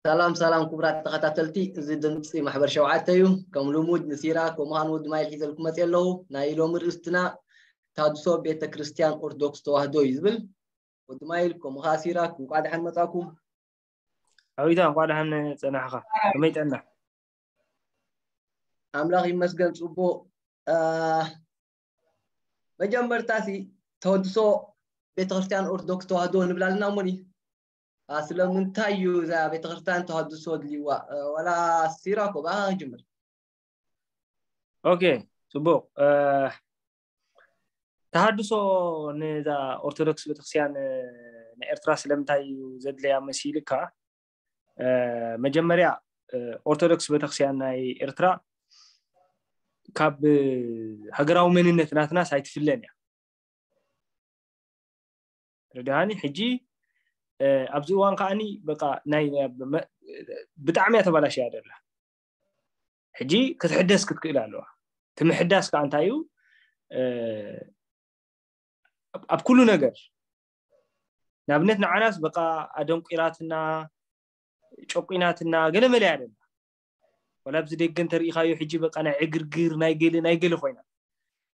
ሰላም ሰላም ክቡራት ተኸታተልቲ፣ እዚ ድምፂ ማሕበር ሸውዓተ እዩ። ከም ልሙድ ንሲራክ ኮምሃን ወዲ ማይል ሒዘልኩም መፅየ ኣለኹ። ናይ ሎሚ ርእስትና ታድሶ ቤተ ክርስቲያን ኦርቶዶክስ ተዋህዶ እዩ ዝብል። ወዲ ማይል ከምኡ ከዓ ሲራክ እንኳዕ ደሓን መፃኩም። ኣዊታ እንኳዕ ደሓን ፀናሕኻ። ከመይ ጠና? ኣምላኽ ይመስገን ፅቡቕ። መጀመርታ ሲ ተወድሶ ቤተክርስትያን ኦርቶዶክስ ተዋህዶ ንብላልና እሞኒ ስለምንታይ እዩ እዛ ቤተክርስትያን ተሃድሶ ድልዋ? ዋላ ሲራኮ ባ ጅምር። ኦኬ፣ ፅቡቅ። ተሃድሶ ንዛ ኦርቶዶክስ ቤተክርስትያን ንኤርትራ ስለምንታይ እዩ ዘድለያ መሲልካ? መጀመርያ ኦርቶዶክስ ቤተክርስትያን ናይ ኤርትራ ካብ ሃገራዊ መንነት ናትናስ ኣይትፍለን እያ። ርድሃኒ ሕጂ ኣብዚ እዋን ከዓኒ በቃ ናይ ብጣዕሚ እያ ተባላሽያ ደላ። ሕጂ ክትሕደስ ክትክእል ኣለዋ። ትምሕዳስ ከዓ እንታይ እዩ? ኣብ ኩሉ ነገር ንኣብነት ንዓናስ በቃ ኣደንቂራትና ጨቂናትና ገለመለ እያ ደላ። ወላ ኣብዚ ደገ እንተሪኢኻዮ ሕጂ በቃ ናይ ዕግርግር ናይ ገለ ናይ ገለ ኮይና።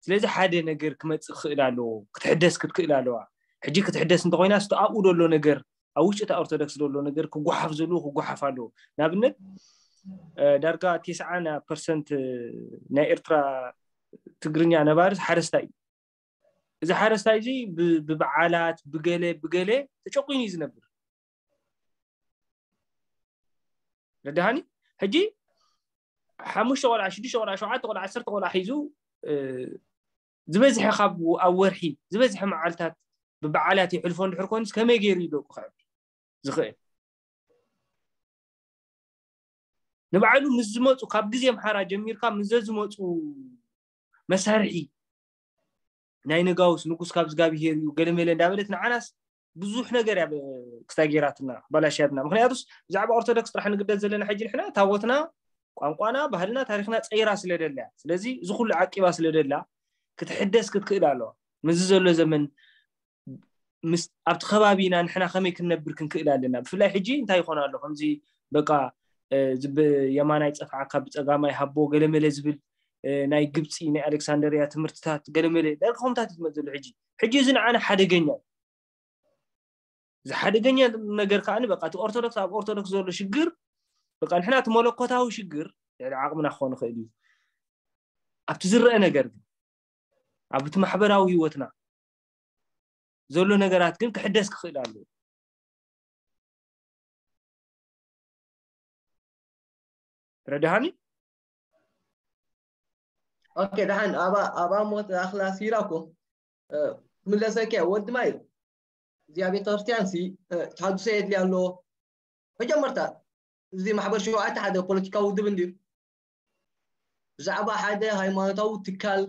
ስለዚ ሓደ ነገር ክመፅእ ክኽእል ኣለዎ፣ ክትሕደስ ክትክእል ኣለዋ። ሕጂ ክትሕደስ እንተኮይና ስቲ ኣብኡ ዘሎ ነገር ኣብ ውሽጢ እታ ኦርቶዶክስ ዘሎ ነገር ክጓሓፍ ዘለዎ ክጓሓፍ ኣለዎ። ንኣብነት ዳርጋ ቴስዓ ፐርሰንት ናይ ኤርትራ ትግርኛ ነባሪ ሓረስታይ እዩ። እዚ ሓረስታይ እዚ ብበዓላት ብገለ ብገለ ተጨቂኑ እዩ ዝነብር። ረዳሃኒ ሕጂ ሓሙሽተ ቆልዓ ሽዱሽተ ቆልዓ ሸውዓተ ቆልዓ ዓሰርተ ቆልዓ ሒዙ ዝበዝሐ ካብ ኣብ ወርሒ ዝበዝሐ መዓልታት ብበዓላት ይሕልፎ እንድሕር ኮይኑ ከመይ ገይሩ እዩ ደቁ ከዕቢ ዝኽእል? ንባዕሉ ምስ ዝመፁ ካብ ግዜ ኣምሓራ ጀሚርካ ምስ ዘዝመፁ መሳርሒ ናይ ነጋውስ ንጉስ ካብ ዝጋብሄር እዩ ገለመለ እንዳበለት ንዓናስ ብዙሕ ነገር እያ ክስታይ ጌራትና ባላሽያትና። ምክንያቱስ ብዛዕባ ኦርቶዶክስ ጥራሕ ንግደስ ዘለና ሕጂ ንሕና ታቦትና ቋንቋና ባህልና ታሪክና ፀይራ ስለ ደለያ። ስለዚ እዚ ኩሉ ዓቂባ ስለ ደላ ክትሕደስ ክትክእል ኣለዋ። ምስዚ ዘሎ ዘመን ምስ ኣብቲ ከባቢና ንሕና ከመይ ክንነብር ክንክእል ኣለና። ብፍላይ ሕጂ እንታይ ይኾን ኣሎ ከምዚ በቃ የማናይ ፀፍዓካ ብፀጋማይ ሃቦ ገለመለ ዝብል ናይ ግብፂ ናይ ኣሌክሳንደርያ ትምህርትታት ገለመለ ዳርጋ ከምታት እዩ ዝመፅ ዘሎ። ሕጂ ሕጂ እዚ ንዓና ሓደገኛ እዩ። እዚ ሓደገኛ ነገር ከዓ በቃ እቲ ኦርቶዶክስ ኣብ ኦርቶዶክስ ዘሎ ሽግር በቃ ንሕና እቲ መለኮታዊ ሽግር ልዕሊ ዓቕምና ክኾን ይኽእል እዩ። ኣብቲ ዝረአ ነገር ግን ኣብቲ ማሕበራዊ ህይወትና ዘሎ ነገራት ግን ክሕደስ ክኽእል ኣለዎ። ረድሃኒ ኦኬ ደሓን ኣባ ኣባ ሞት ኣኽላ ሲራኮ ምለሰኪያ ወዲ ማይ እዚኣ ቤተክርስትያን ሲ ተሃድሶ የድልያ ኣለዎ። መጀመርታ እዚ ማሕበር ሸውዓተ ሓደ ፖለቲካዊ ውድብ እንድዩ። ብዛዕባ ሓደ ሃይማኖታዊ ትካል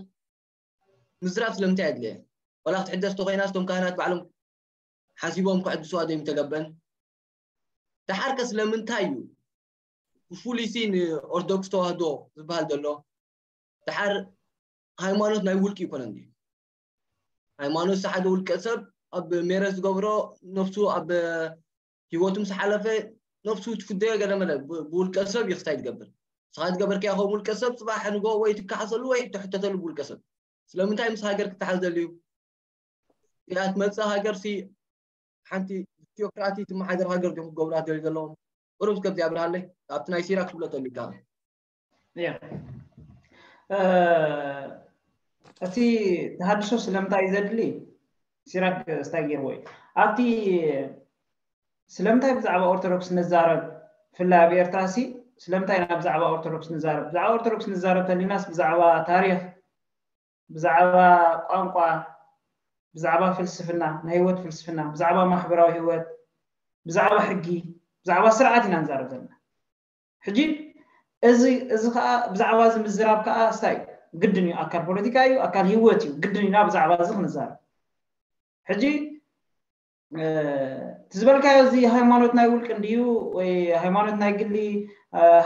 ምዝራብ ስለምንታይ ኣድለየ? ዋላ ክትሕደስ ተኮይና ስቶም ካህናት ባዕሎም ሓሲቦም ክሕድስዋ ዶ ይምተገበን? ደሓርከ ስለምንታይ እዩ ብፍሉይ ሲ ንኦርቶዶክስ ተዋህዶ ዝበሃል ዘሎ? ደሓር ሃይማኖት ናይ ውልቂ ይኮነ እንዲ ሃይማኖት ሓደ ውልቀ ሰብ ኣብ ሜረ ዝገብሮ ነፍሱ ኣብ ህይወቱ ምስ ሓለፈ ነፍሱ ትፍደዮ ገለ መለ ብውልቀ ሰብ ይኽታይ ትገብር። ንስኻ ዝገበርካዮ ከም ውልቀ ሰብ ፅባሕ ንጎ ወይ ትከሓሰሉ ወይ ትሕተተሉ ብውልቀ ሰብ። ስለምንታይ ምስ ሃገር ክተሓዝ ደልዩ? እያ ትመፅእ ሃገር ሲ ሓንቲ ቲኦክራሲ ትመሓደር ሃገር ዲኹም ክገብራ ደልዩ ዘለዎም? ቁሩብ እስከ ኣብዚኣ ኣብርሃለይ ኣብቲ ናይ ሲራክ ክብሎ ተሊካ። እቲ ተሃድሶ ስለምንታይ እዩ ዘድሊ? ሲራክ ስታይ ገይርዎ እዩ ኣብቲ ስለምንታይ ብዛዕባ ኦርቶዶክስ ንዛረብ? ብፍላይ ኣብ ኤርትራ ሲ ስለምንታይ ኢና ብዛዕባ ኦርቶዶክስ ንዛረብ? ብዛዕባ ኦርቶዶክስ ንዛረብ ተሊናስ ብዛዕባ ታሪኽ፣ ብዛዕባ ቋንቋ፣ ብዛዕባ ፍልስፍና፣ ናይ ህይወት ፍልስፍና፣ ብዛዕባ ማሕበራዊ ህይወት፣ ብዛዕባ ሕጊ፣ ብዛዕባ ስርዓት ኢና ንዛረብ ዘለና። ሕጂ እዚ እዚ ከዓ ብዛዕባ እዚ ምዝራብ ከዓ ስታይ ግድን እዩ። ኣካል ፖለቲካ እዩ፣ ኣካል ህይወት እዩ። ግድን ኢና ብዛዕባ እዚ ክንዛረብ። ሕጂ እቲ ዝበልካዮ እዚ ሃይማኖት ናይ ውልቂ እንድዩ ወይ ሃይማኖት ናይ ግሊ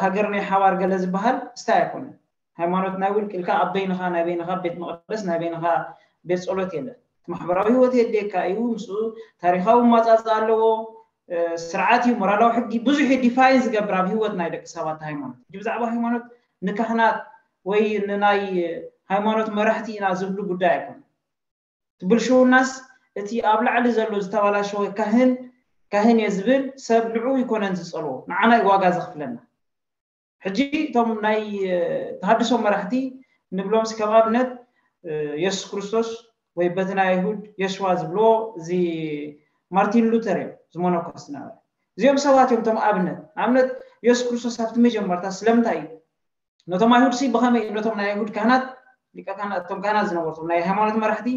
ሃገር ናይ ሓባር ገለ ዝበሃል ስታይ ኣይኮነን። ሃይማኖት ናይ ውልቂ ኢልካ ኣብ በይንኻ ናይ በይንኻ ቤት መቅደስ ናይ በይንኻ ቤት ፀሎት የለ። ማሕበራዊ ህይወት የድልየካ እዩ። ምስኡ ታሪካዊ ማፃፃ ኣለዎ። ስርዓት እዩ፣ ሞራላዊ ሕጊ ብዙሕ ዲፋይን ዝገብር ኣብ ህይወት ናይ ደቂ ሰባት ሃይማኖት። ብዛዕባ ሃይማኖት ንካህናት ወይ ንናይ ሃይማኖት መራሕቲ ኢና ዝብሉ ጉዳይ ኣይኮነ። ብልሽውናስ እቲ ኣብ ላዕሊ ዘሎ ዝተባላሸወ ካህን ካህን እየ ዝብል ሰብ ንዑ ይኮነን ዝፀልዎ፣ ንዓና እዩ ዋጋ ዘኽፍለና። ሕጂ እቶም ናይ ተሃድሶ መራሕቲ ንብሎም ከም ኣብነት የሱስ ክርስቶስ ወይ በቲ ናይ ኣይሁድ የሽዋ ዝብልዎ እዚ ማርቲን ሉተር እዮም ዝመነኮስ ዝነበረ። እዚኦም ሰባት እዮም እቶም ኣብነት ኣብነት የሱስ ክርስቶስ ኣብቲ መጀመርታ ስለምንታይ እዩ ነቶም ኣይሁድ ሲ ብኸመይ ነቶም ናይ ኣይሁድ ካህናት ሊቀ ካህናት እቶም ካህናት ዝነበሩ ናይ ሃይማኖት መራሕቲ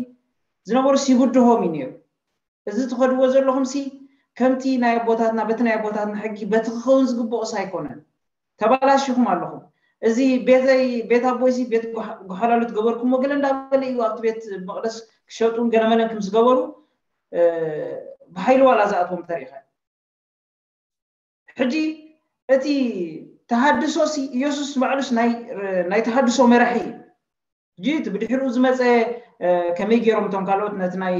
ዝነበሩ ሲብድሆም እዩ ነይሩ። እዚ ትኸድዎ ዘለኹም ሲ ከምቲ ናይ ኣቦታትና በቲ ናይ ኣቦታትና ሕጊ በቲ ክኸውን ዝግብኦስ ኣይኮነን። ተባላሽኹም ኣለኹም። እዚ ቤተይ ቤት ኣቦይ ሲ ቤት ጎሓላሉ ትገበርኩሞ ገለ እንዳበለ እዩ ኣብቲ ቤት መቅደስ ክሸጡን ገለመለን ከም ዝገበሩ ብሓይሊ ዋላ ዝኣትዎም ተሪኸ። ሕጂ እቲ ተሃድሶ ሲ ኢየሱስ ባዕሉስ ናይ ናይ ተሃድሶ መራሒ እዩ። ሕጂ እቲ ብድሕሪኡ ዝመፀ ከመይ ገይሮም እቶም ካልኦት ነቲ ናይ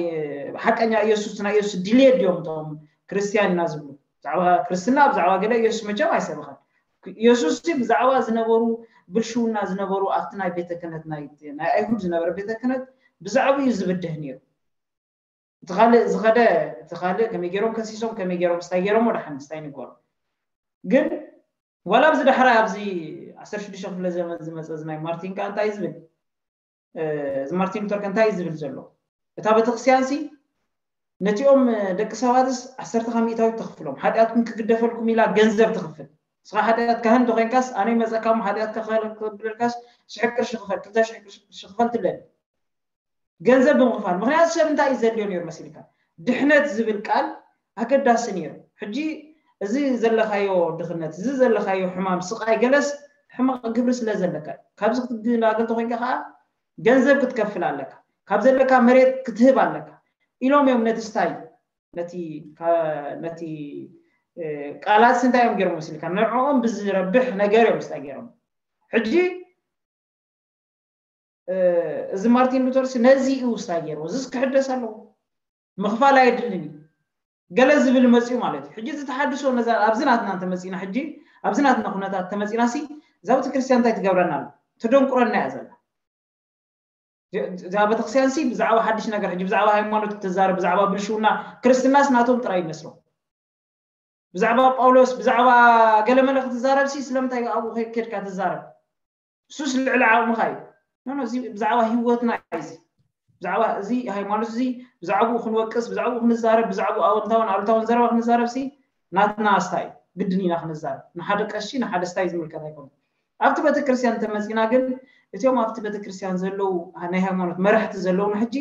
ሓቀኛ ኢየሱስ ናይ ኢየሱስ ድልየት ድዮም እቶም ክርስትያን ኢና ዝብሉ? ብዛዕባ ክርስትና ብዛዕባ ገለ ኢየሱስ መቸም ኣይሰበኸን። ኢየሱስ ብዛዕባ ዝነበሩ ብልሽውና ዝነበሩ ኣብቲ ናይ ቤተ ክህነት ናይ ኣይሁድ ዝነበረ ቤተ ክህነት ብዛዕባ እዩ ዝብድህ ነይሩ። እቲ ካልእ ዝኸደ እቲ ካልእ ከመይ ገይሮም ከሲሶም ከመይ ገይሮም ስታይ ገይሮም ወደ ሓንስታይ ንግበሩ ግን ዋላ ኣብዚ ዳሕራይ ኣብዚ ዓሰርተ ሽዱሽተ ክፍለ ዘመን ዝመፀ እዚ ናይ ማርቲን ከ እንታይ ዝብል እዚ ማርቲን ሉተር ከ እንታይ ዝብል ዘሎ እታ ቤተክርስትያን ሲ ነቲኦም ደቂ ሰባትስ ዓሰርተ ካብ ሚእታዊት ተኽፍሎም ሓጢኣትኩም ክግደፈልኩም ኢላ ገንዘብ ትኽፍል ንስኻ ሓጢኣት ካህን ተኮይንካስ ኣነ ይመፀካ ሓጢኣት ከብለልካስ ሽሕ ቅርሺ ክፈል ክልተ ሽሕ ቅርሺ ክፈል ትብለኒ ገንዘብ ብምኽፋል ምክንያቱ ሰብ እንታይ እዩ ዘድልዮ ነይሩ መሲልካ ድሕነት ዝብል ቃል ኣገዳሲ ነይሩ ሕጂ እዚ ዘለካዮ ድኽነት እዚ ዘለካዮ ሕማም ስቃይ ገለስ ሕማቕ ግብሪ ስለ ዘለካ ካብዚ ክትግላገል ተኮይንካ ከዓ ገንዘብ ክትከፍል ኣለካ ካብ ዘለካ መሬት ክትህብ ኣለካ ኢሎም እዮም ነቲ ስታይ ነቲ ነቲ ቃላት እንታይ እዮም ገይሮም መሲልካ ንዕኦም ብዝረብሕ ነገር እዮም ስታይ ገይሮም ሕጂ እዚ ማርቲን ሉተር ነዚ እዩ ውሳይ ገይርዎ እዚስ ክሕደስ ኣለዎ ምኽፋል ኣየድልን እዩ ገለ ዝብል መፅኡ ማለት እዩ ሕጂ እዚ ተሓድሶ ነዛ ኣብዚ ናትና እንተመፂና ሕጂ ኣብዚ ናትና ኩነታት ተመፂና ሲ እዛ ቤተክርስትያን እንታይ ትገብረና ኣሎ ትደንቁረና እያ ዘላ እዛ ቤተክርስትያን ሲ ብዛዕባ ሓድሽ ነገር ሕጂ ብዛዕባ ሃይማኖት ክትዛረብ ብዛዕባ ብልሽውና ክርስትናስ ናቶም ጥራይ ይመስሎም ብዛዕባ ጳውሎስ ብዛዕባ ገለ መለ ክትዛረብ ሲ ስለምንታይ ኣብኡ ከድካ ትዛረብ እሱስ ልዕሊ ዓቕምኻ እዩ ኖ እዚ ብዛዕባ ህይወትና እዩ እዚ ብዛዕባ እዚ ሃይማኖት እዚ ብዛዕባኡ ክንወቅስ ብዛዕባኡ ክንዛረብ ብዛዕባኡ ኣወንታውን ኣሉታውን ዘረባ ክንዛረብ ሲ ናትና ኣስታ እዩ ግድን ኢና ክንዛረብ ንሓደ ቀሺ ንሓደ ስታይ ዝምልከት ኣይኮነ ኣብቲ ቤተክርስትያን እንተመፂና ግን እቲኦም ኣብቲ ቤተክርስትያን ዘለዉ ናይ ሃይማኖት መራሕቲ ዘለዉ ሕጂ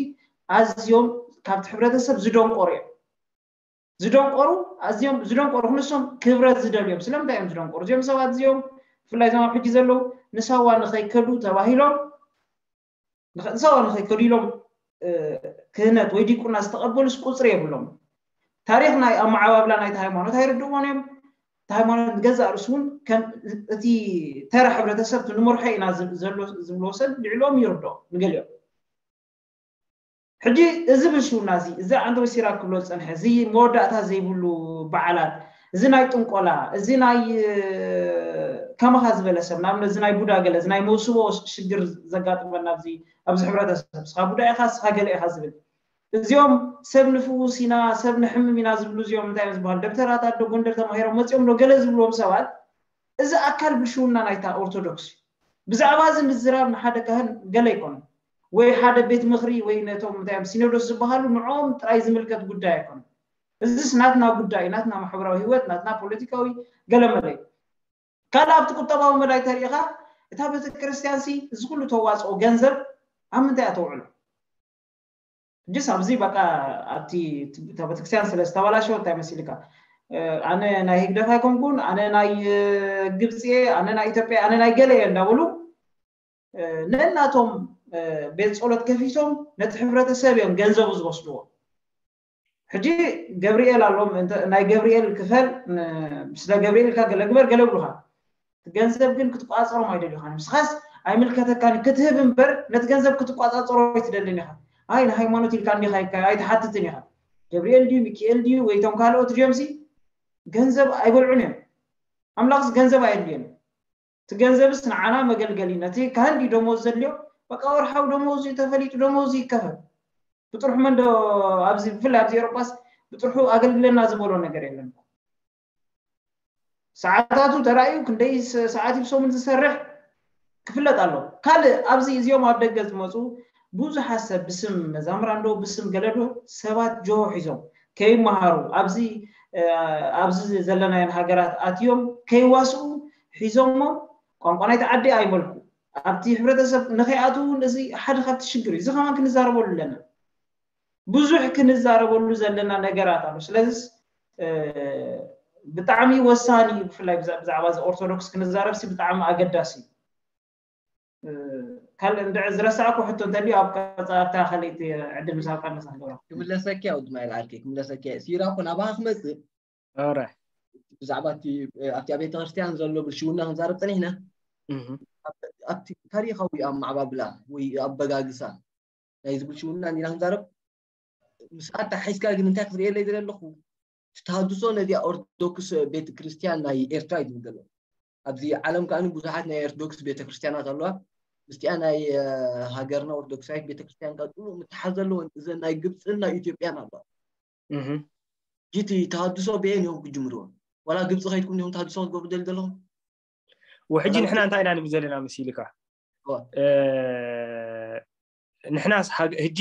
ኣዝዮም ካብቲ ሕብረተሰብ ዝደንቆሩ እዮም ዝደንቆሩ ኣዝዮም ዝደንቆሩ ክንሶም ክብረት ዝደልዮም ስለምንታይ እዮም ዝደንቆሩ እዚኦም ሰባት እዚኦም ብፍላይ እዞም ኣብ ሕጂ ዘለዉ ንሳዋ ንኸይከዱ ተባሂሎም ንሳዋ ንኸይከዱ ኢሎም ክህነት ወይ ዲቁና ዝተቐበሉስ ቁፅሪ የብሎም ታሪክ ናይ ኣመዓባብላ ናይቲ ሃይማኖት ኣይርድእዎን እዮም እቲ ሃይማኖት ንገዛእ ርእሱ እውን ከም እቲ ተራ ሕብረተሰብ እቲ ንምርሖ ኢና ዝብልዎ ሰብ ልዕሎም ይርድኦ ንገሊኦም ሕጂ እዚ ብልሽውና እዚ እዚ ኣንድሮ ሲራክ ክብሎ ዝፀንሐ እዚ መወዳእታ ዘይብሉ በዓላት እዚ ናይ ጥንቆላ እዚ ናይ ከማኻ ዝበለ ሰብ ንኣብነት እዚ ናይ ቡዳ ገለ እዚ ናይ መውስቦ ሽግር ዘጋጥመና ኣብዚ ኣብዚ ሕብረተሰብ ስኻ ቡዳ ኢኻ ስኻ ገለ ኢኻ ዝብል እዚኦም ሰብ ንፍውስ ኢና ሰብ ንሕምም ኢና ዝብሉ እዚኦም እንታይ እዮም ዝበሃል ደብተራት ኣዶ ጎንደር ተማሂሮም መፂኦም ዶ ገለ ዝብልዎም ሰባት እዚ ኣካል ብልሽውና ናይታ ኦርቶዶክስ እዩ ብዛዕባ እዚ ምዝራብ ንሓደ ካህን ገለ ኣይኮነን ወይ ሓደ ቤት ምኽሪ ወይ ነቶም እንታይ እዮም ሲኖዶስ ዝበሃሉ ንዕኦም ጥራይ ዝምልከት ጉዳይ ኣይኮነን እዚስ ናትና ጉዳይ ናትና ማሕበራዊ ህይወት ናትና ፖለቲካዊ ገለመለ እዩ ካልእ ኣብቲ ቁጠባዊ መዳይ ተሪኢኻ እታ ቤተክርስትያን ሲ እዚ ኩሉ ተዋፅኦ ገንዘብ ኣብ ምንታይ እያ ተውዕሎ ሕጂስ ኣብዚ በቃ ኣብቲ እታ ቤተክርስትያን ስለ ዝተበላሸወ እንታይ መሲልካ ኣነ ናይ ህግደፍ ኣይኮንኩን ኣነ ናይ ግብፂ እየ ኣነ ናይ ኢትዮጵያ ኣነ ናይ ገለ እየ እንዳበሉ ነናቶም ቤት ፀሎት ከፊቶም ነቲ ሕብረተሰብ እዮም ገንዘቡ ዝወስድዎ ሕጂ ገብርኤል ኣሎም ናይ ገብርኤል ክፈል ስለ ገብርኤል ኢልካ ገለ ግበር ገለ ይብሉካ ገንዘብ ግን ክትቋፀሮም ኣይደልዩኻን እዮም ስኻስ ኣይምልከተካን ክትህብ እምበር ነቲ ገንዘብ ክትቋፃፀሮ ኣይትደልን ኢኻ ኣይ ንሃይማኖት ኢልካ እንዲኻ ኣይትሓትትን ኢኻ ገብርኤል ድዩ ሚካኤል ድዩ ወይ ቶም ካልኦት ድዮም ሲ ገንዘብ ኣይበልዑን እዮም። ኣምላኽስ ገንዘብ ኣየድልዮም። እቲ ገንዘብስ ንዓና መገልገሊ፣ ነቲ ካህን ድዩ ደሞዝ ዘድልዮ? በቃ ወርሓዊ ደሞዝ እዩ፣ ተፈሊጡ ደሞዝ ይከፈል። ብጥርሑ መንዶ ኣብዚ፣ ብፍላይ ኣብዚ ኤሮጳስ ብጥርሑ ኣገልግለና ዝበሎ ነገር የለን። ሰዓታቱ ተራእዩ ክንደይ ሰዓት እዩ ሰሙን ዝሰርሕ ክፍለጥ ኣሎ። ካልእ ኣብዚ እዚኦም ኣብ ደገ ዝመፁ ብዙሓት ሰብ ብስም መዛምራንዶ ብስም ገለዶ ሰባት ጆሆ ሒዞም ከይመሃሩ ኣብዚ ኣብዚ ዘለናየን ሃገራት ኣትዮም ከይዋስኡ ሒዞሞ ቋንቋ ናይቲ ዓዲ ኣይመልኩ ኣብቲ ሕብረተሰብ ንኸይኣትው እውን እዚ ሓደ ካብቲ ሽግር እዩ። እዚ ከማን ክንዛረበሉ ኣለና። ብዙሕ ክንዛረበሉ ዘለና ነገራት ኣሎ። ስለዚስ ብጣዕሚ ወሳኒ እዩ። ብፍላይ ብዛዕባ እዚ ኦርቶዶክስ ክንዛረብ ሲ ብጣዕሚ ኣገዳሲ እዩ። ካልእ እንድዒ ዝረሳዕኩ ሕቶ እንተልዩ ኣብ ቀፃ ኣብታ ካልእቲ ዕድል ምስ ኣብካ መሳ ክገብራ። ክምለሰኪ ኣውድማ ኢልዓልኪ ክምለሰኪ ሲራ እኮ ናባኻ ክመፅእ ረ ብዛዕባ ኣብቲ ኣብታ ቤተክርስትያን ዘሎ ብልሽውና ክንዛረብ ፀኒሕና። ኣብቲ ታሪካዊ ኣማዕባብላ ወይ ኣበጋግሳ ናይ ዝብል ሽውና እንዲና ክንዛረብ ምስ ኣታ ሓይስካ ግን እንታይ ክትርእየለይ ዝለ ኣለኹ? ተሃድሶ ነዚኣ ኦርቶዶክስ ቤተክርስትያን ናይ ኤርትራ እዩ ዝብል ዘሎ። ኣብዚ ዓለም ከኣ ብዙሓት ናይ ኦርቶዶክስ ቤተክርስትያናት ኣለዋ። ምስቲኣ ናይ ሃገርና ኦርቶዶክሳዊት ቤተክርስትያን ቀጥሉ ምትሓዝ ዘለወን እዘን ናይ ግብፅን ናይ ኢትዮጵያን ኣለዋ። ጅቲ ተሃድሶ ብኤን እዮም ክጅምርዎ። ዋላ ግብፂ ከይድኩም ዲኹም ተሃድሶ ክትገብሩ ደሊ ዘለኹም? ወሕጂ ንሕና እንታይ ኢና ንብል ዘለና መሲልካ? ንሕና ህጂ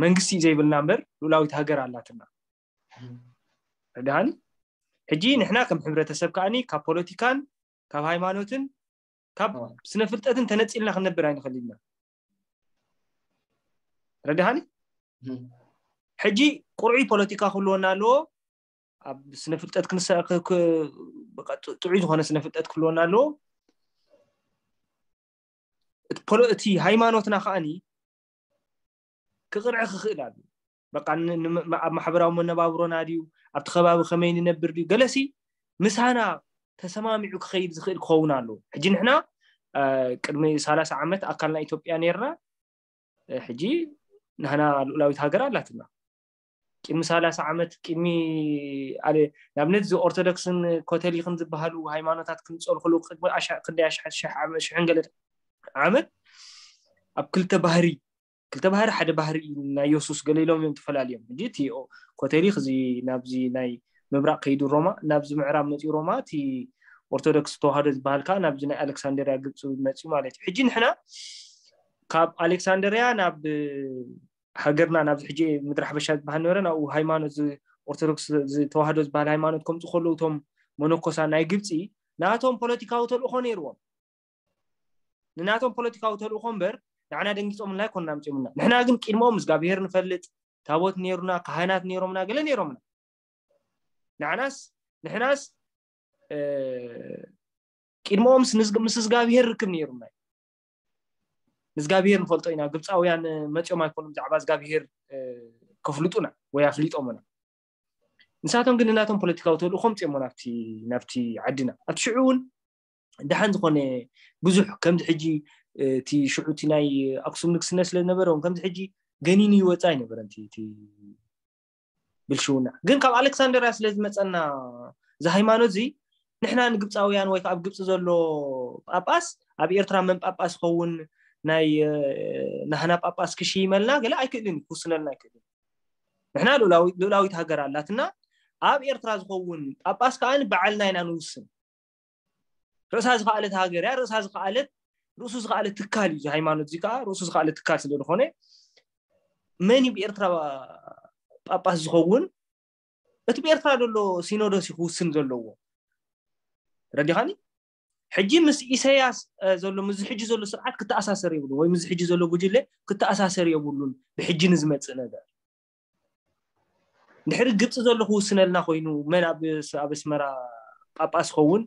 መንግስቲ ዘይብልና እምበር ልኡላዊት ሃገር ኣላትና። ረድሃኒ? ሕጂ ንሕና ከም ሕብረተሰብ ከኣኒ ካብ ፖለቲካን ካብ ሃይማኖትን ካብ ስነ ፍልጠትን ተነፂልና ክንነብር ኣይንኽእል ኢና። ረድሃኒ? ሕጂ ቁርዒ ፖለቲካ ክህልወና ኣለዎ። ኣብ ስነ ፍልጠት ክንሰ ጥዑይ ዝኾነ ስነ ፍልጠት ክህልወና ኣለዎ። እቲ ሃይማኖትና ከዓኒ ክቕርዒ ክኽእል ኣሎ። በቃ ኣብ ማሕበራዊ መነባብሮና ድዩ ኣብቲ ከባቢ ከመይ ንነብር ድዩ ገለሲ ምሳና ተሰማሚዑ ክኸይድ ዝኽእል ክኸውን ኣለዎ። ሕጂ ንሕና ቅድሚ ሰላሳ ዓመት ኣካልና ኢትዮጵያ ነርና። ሕጂ ንህና ልኡላዊት ሃገር ኣላትና። ቅድሚ ሰላሳ ዓመት ቅድሚ ንኣብነት እዚ ኦርቶዶክስን ኮተሊክን ዝበሃሉ ሃይማኖታት ክንፀልኽሉ ቅድሚ ክንደይ ሽሕን ገለ ዓመት ኣብ ክልተ ባህሪ ክልተ ባህሪ ሓደ ባህሪ ናይ የሱስ ገለ ኢሎም እዮም ተፈላልዮም። ሕጂ እቲ ኮተሊክ እዚ ናብዚ ናይ ምብራቅ ከይዱ ሮማ ናብዚ ምዕራብ መፂኡ ሮማ እቲ ኦርቶዶክስ ተዋህዶ ዝበሃል ከዓ ናብዚ ናይ ኣሌክሳንደርያ ግብፂ መፂኡ ማለት እዩ። ሕጂ ንሕና ካብ ኣሌክሳንደርያ ናብ ሃገርና ናብዚ ሕጂ ምድሪ ሓበሻ ዝበሃል ነበረ ናብኡ ሃይማኖት ኦርቶዶክስ ተዋህዶ ዝበሃል ሃይማኖት ከምፁ ከለዉ እቶም መነኮሳ ናይ ግብፂ ናቶም ፖለቲካዊ ተልእኮ ነይርዎም። ንናቶም ፖለቲካዊ ተልእኮ እምበር ንዓና ደንጊፆምልና ኣይኮንና ኣምፂኦምልና። ንሕና ግን ቅድሞም እግዚኣብሄር ንፈልጥ፣ ታቦት ነይሩና፣ ካህናት ነይሮምና፣ ገለ ነይሮምና። ንዓናስ ንሕናስ ቅድሞኦምስ ምስ እግዚኣብሄር ርክብ ነይሩና። ንእግዚኣብሄር ንፈልጦ ኢና። ግብፃውያን መፂኦም ኣይኮኑም ብዛዕባ እግዚኣብሄር ከፍልጡና ወይ ኣፍሊጦምና። ንሳቶም ግን ንናቶም ፖለቲካዊ ተልእኮ ምፅኦሞ ናብቲ ዓድና። ኣብቲ ሽዑ እውን ደሓን ዝኾነ ብዙሕ ከምዚ ሕጂ እቲ ሽዑ እቲ ናይ ኣክሱም ንግስነት ስለ ዝነበረ እውን ከምዚ ሕጂ ገኒኑ ይወፅእ ኣይነበረን እቲ ብልሽውና። ግን ካብ ኣሌክሳንደርያ ስለ ዝመፀና እዚ ሃይማኖት እዚ ንሕና ንግብፃውያን ወይ ኣብ ግብፂ ዘሎ ጳጳስ ኣብ ኤርትራ መን ጳጳስ ይኸውን ናይ ናህና ጳጳስ ክሽይመልና ገለ ኣይክእልን ክውስነልና ኣይክእልን። ንሕና ልኡላዊት ሃገር ኣላትና። ኣብ ኤርትራ ዝኸውን ጳጳስ ከዓ በዓልና ኢና ንውስን። ርእሳ ዝኸኣለት ሃገር እያ። ርእሳ ዝኸኣለት ርእሱ ዝኸኣለ ትካል እዩ። ሃይማኖት እዚ ከዓ ርእሱ ዝኸኣለ ትካል ስለ ዝኾነ መን እዩ ብኤርትራ ጳጳስ ዝኸውን? እቲ ብኤርትራ ዘሎ ሲኖዶስ እዩ ክውስን ዘለዎ። ረዲኻኒ? ሕጂ ምስ ኢሰያስ ዘሎ ምስ ሕጂ ዘሎ ስርዓት ክተኣሳሰር የብሉን ወይ ምስ ሕጂ ዘሎ ጉጅለ ክተኣሳሰር የብሉን። ብሕጂ ንዝመፅእ ነገር ድሕሪ ግብፂ ዘሎ ክውስነልና ኮይኑ መን ኣብ ኣስመራ ጳጳስ ክኸውን፣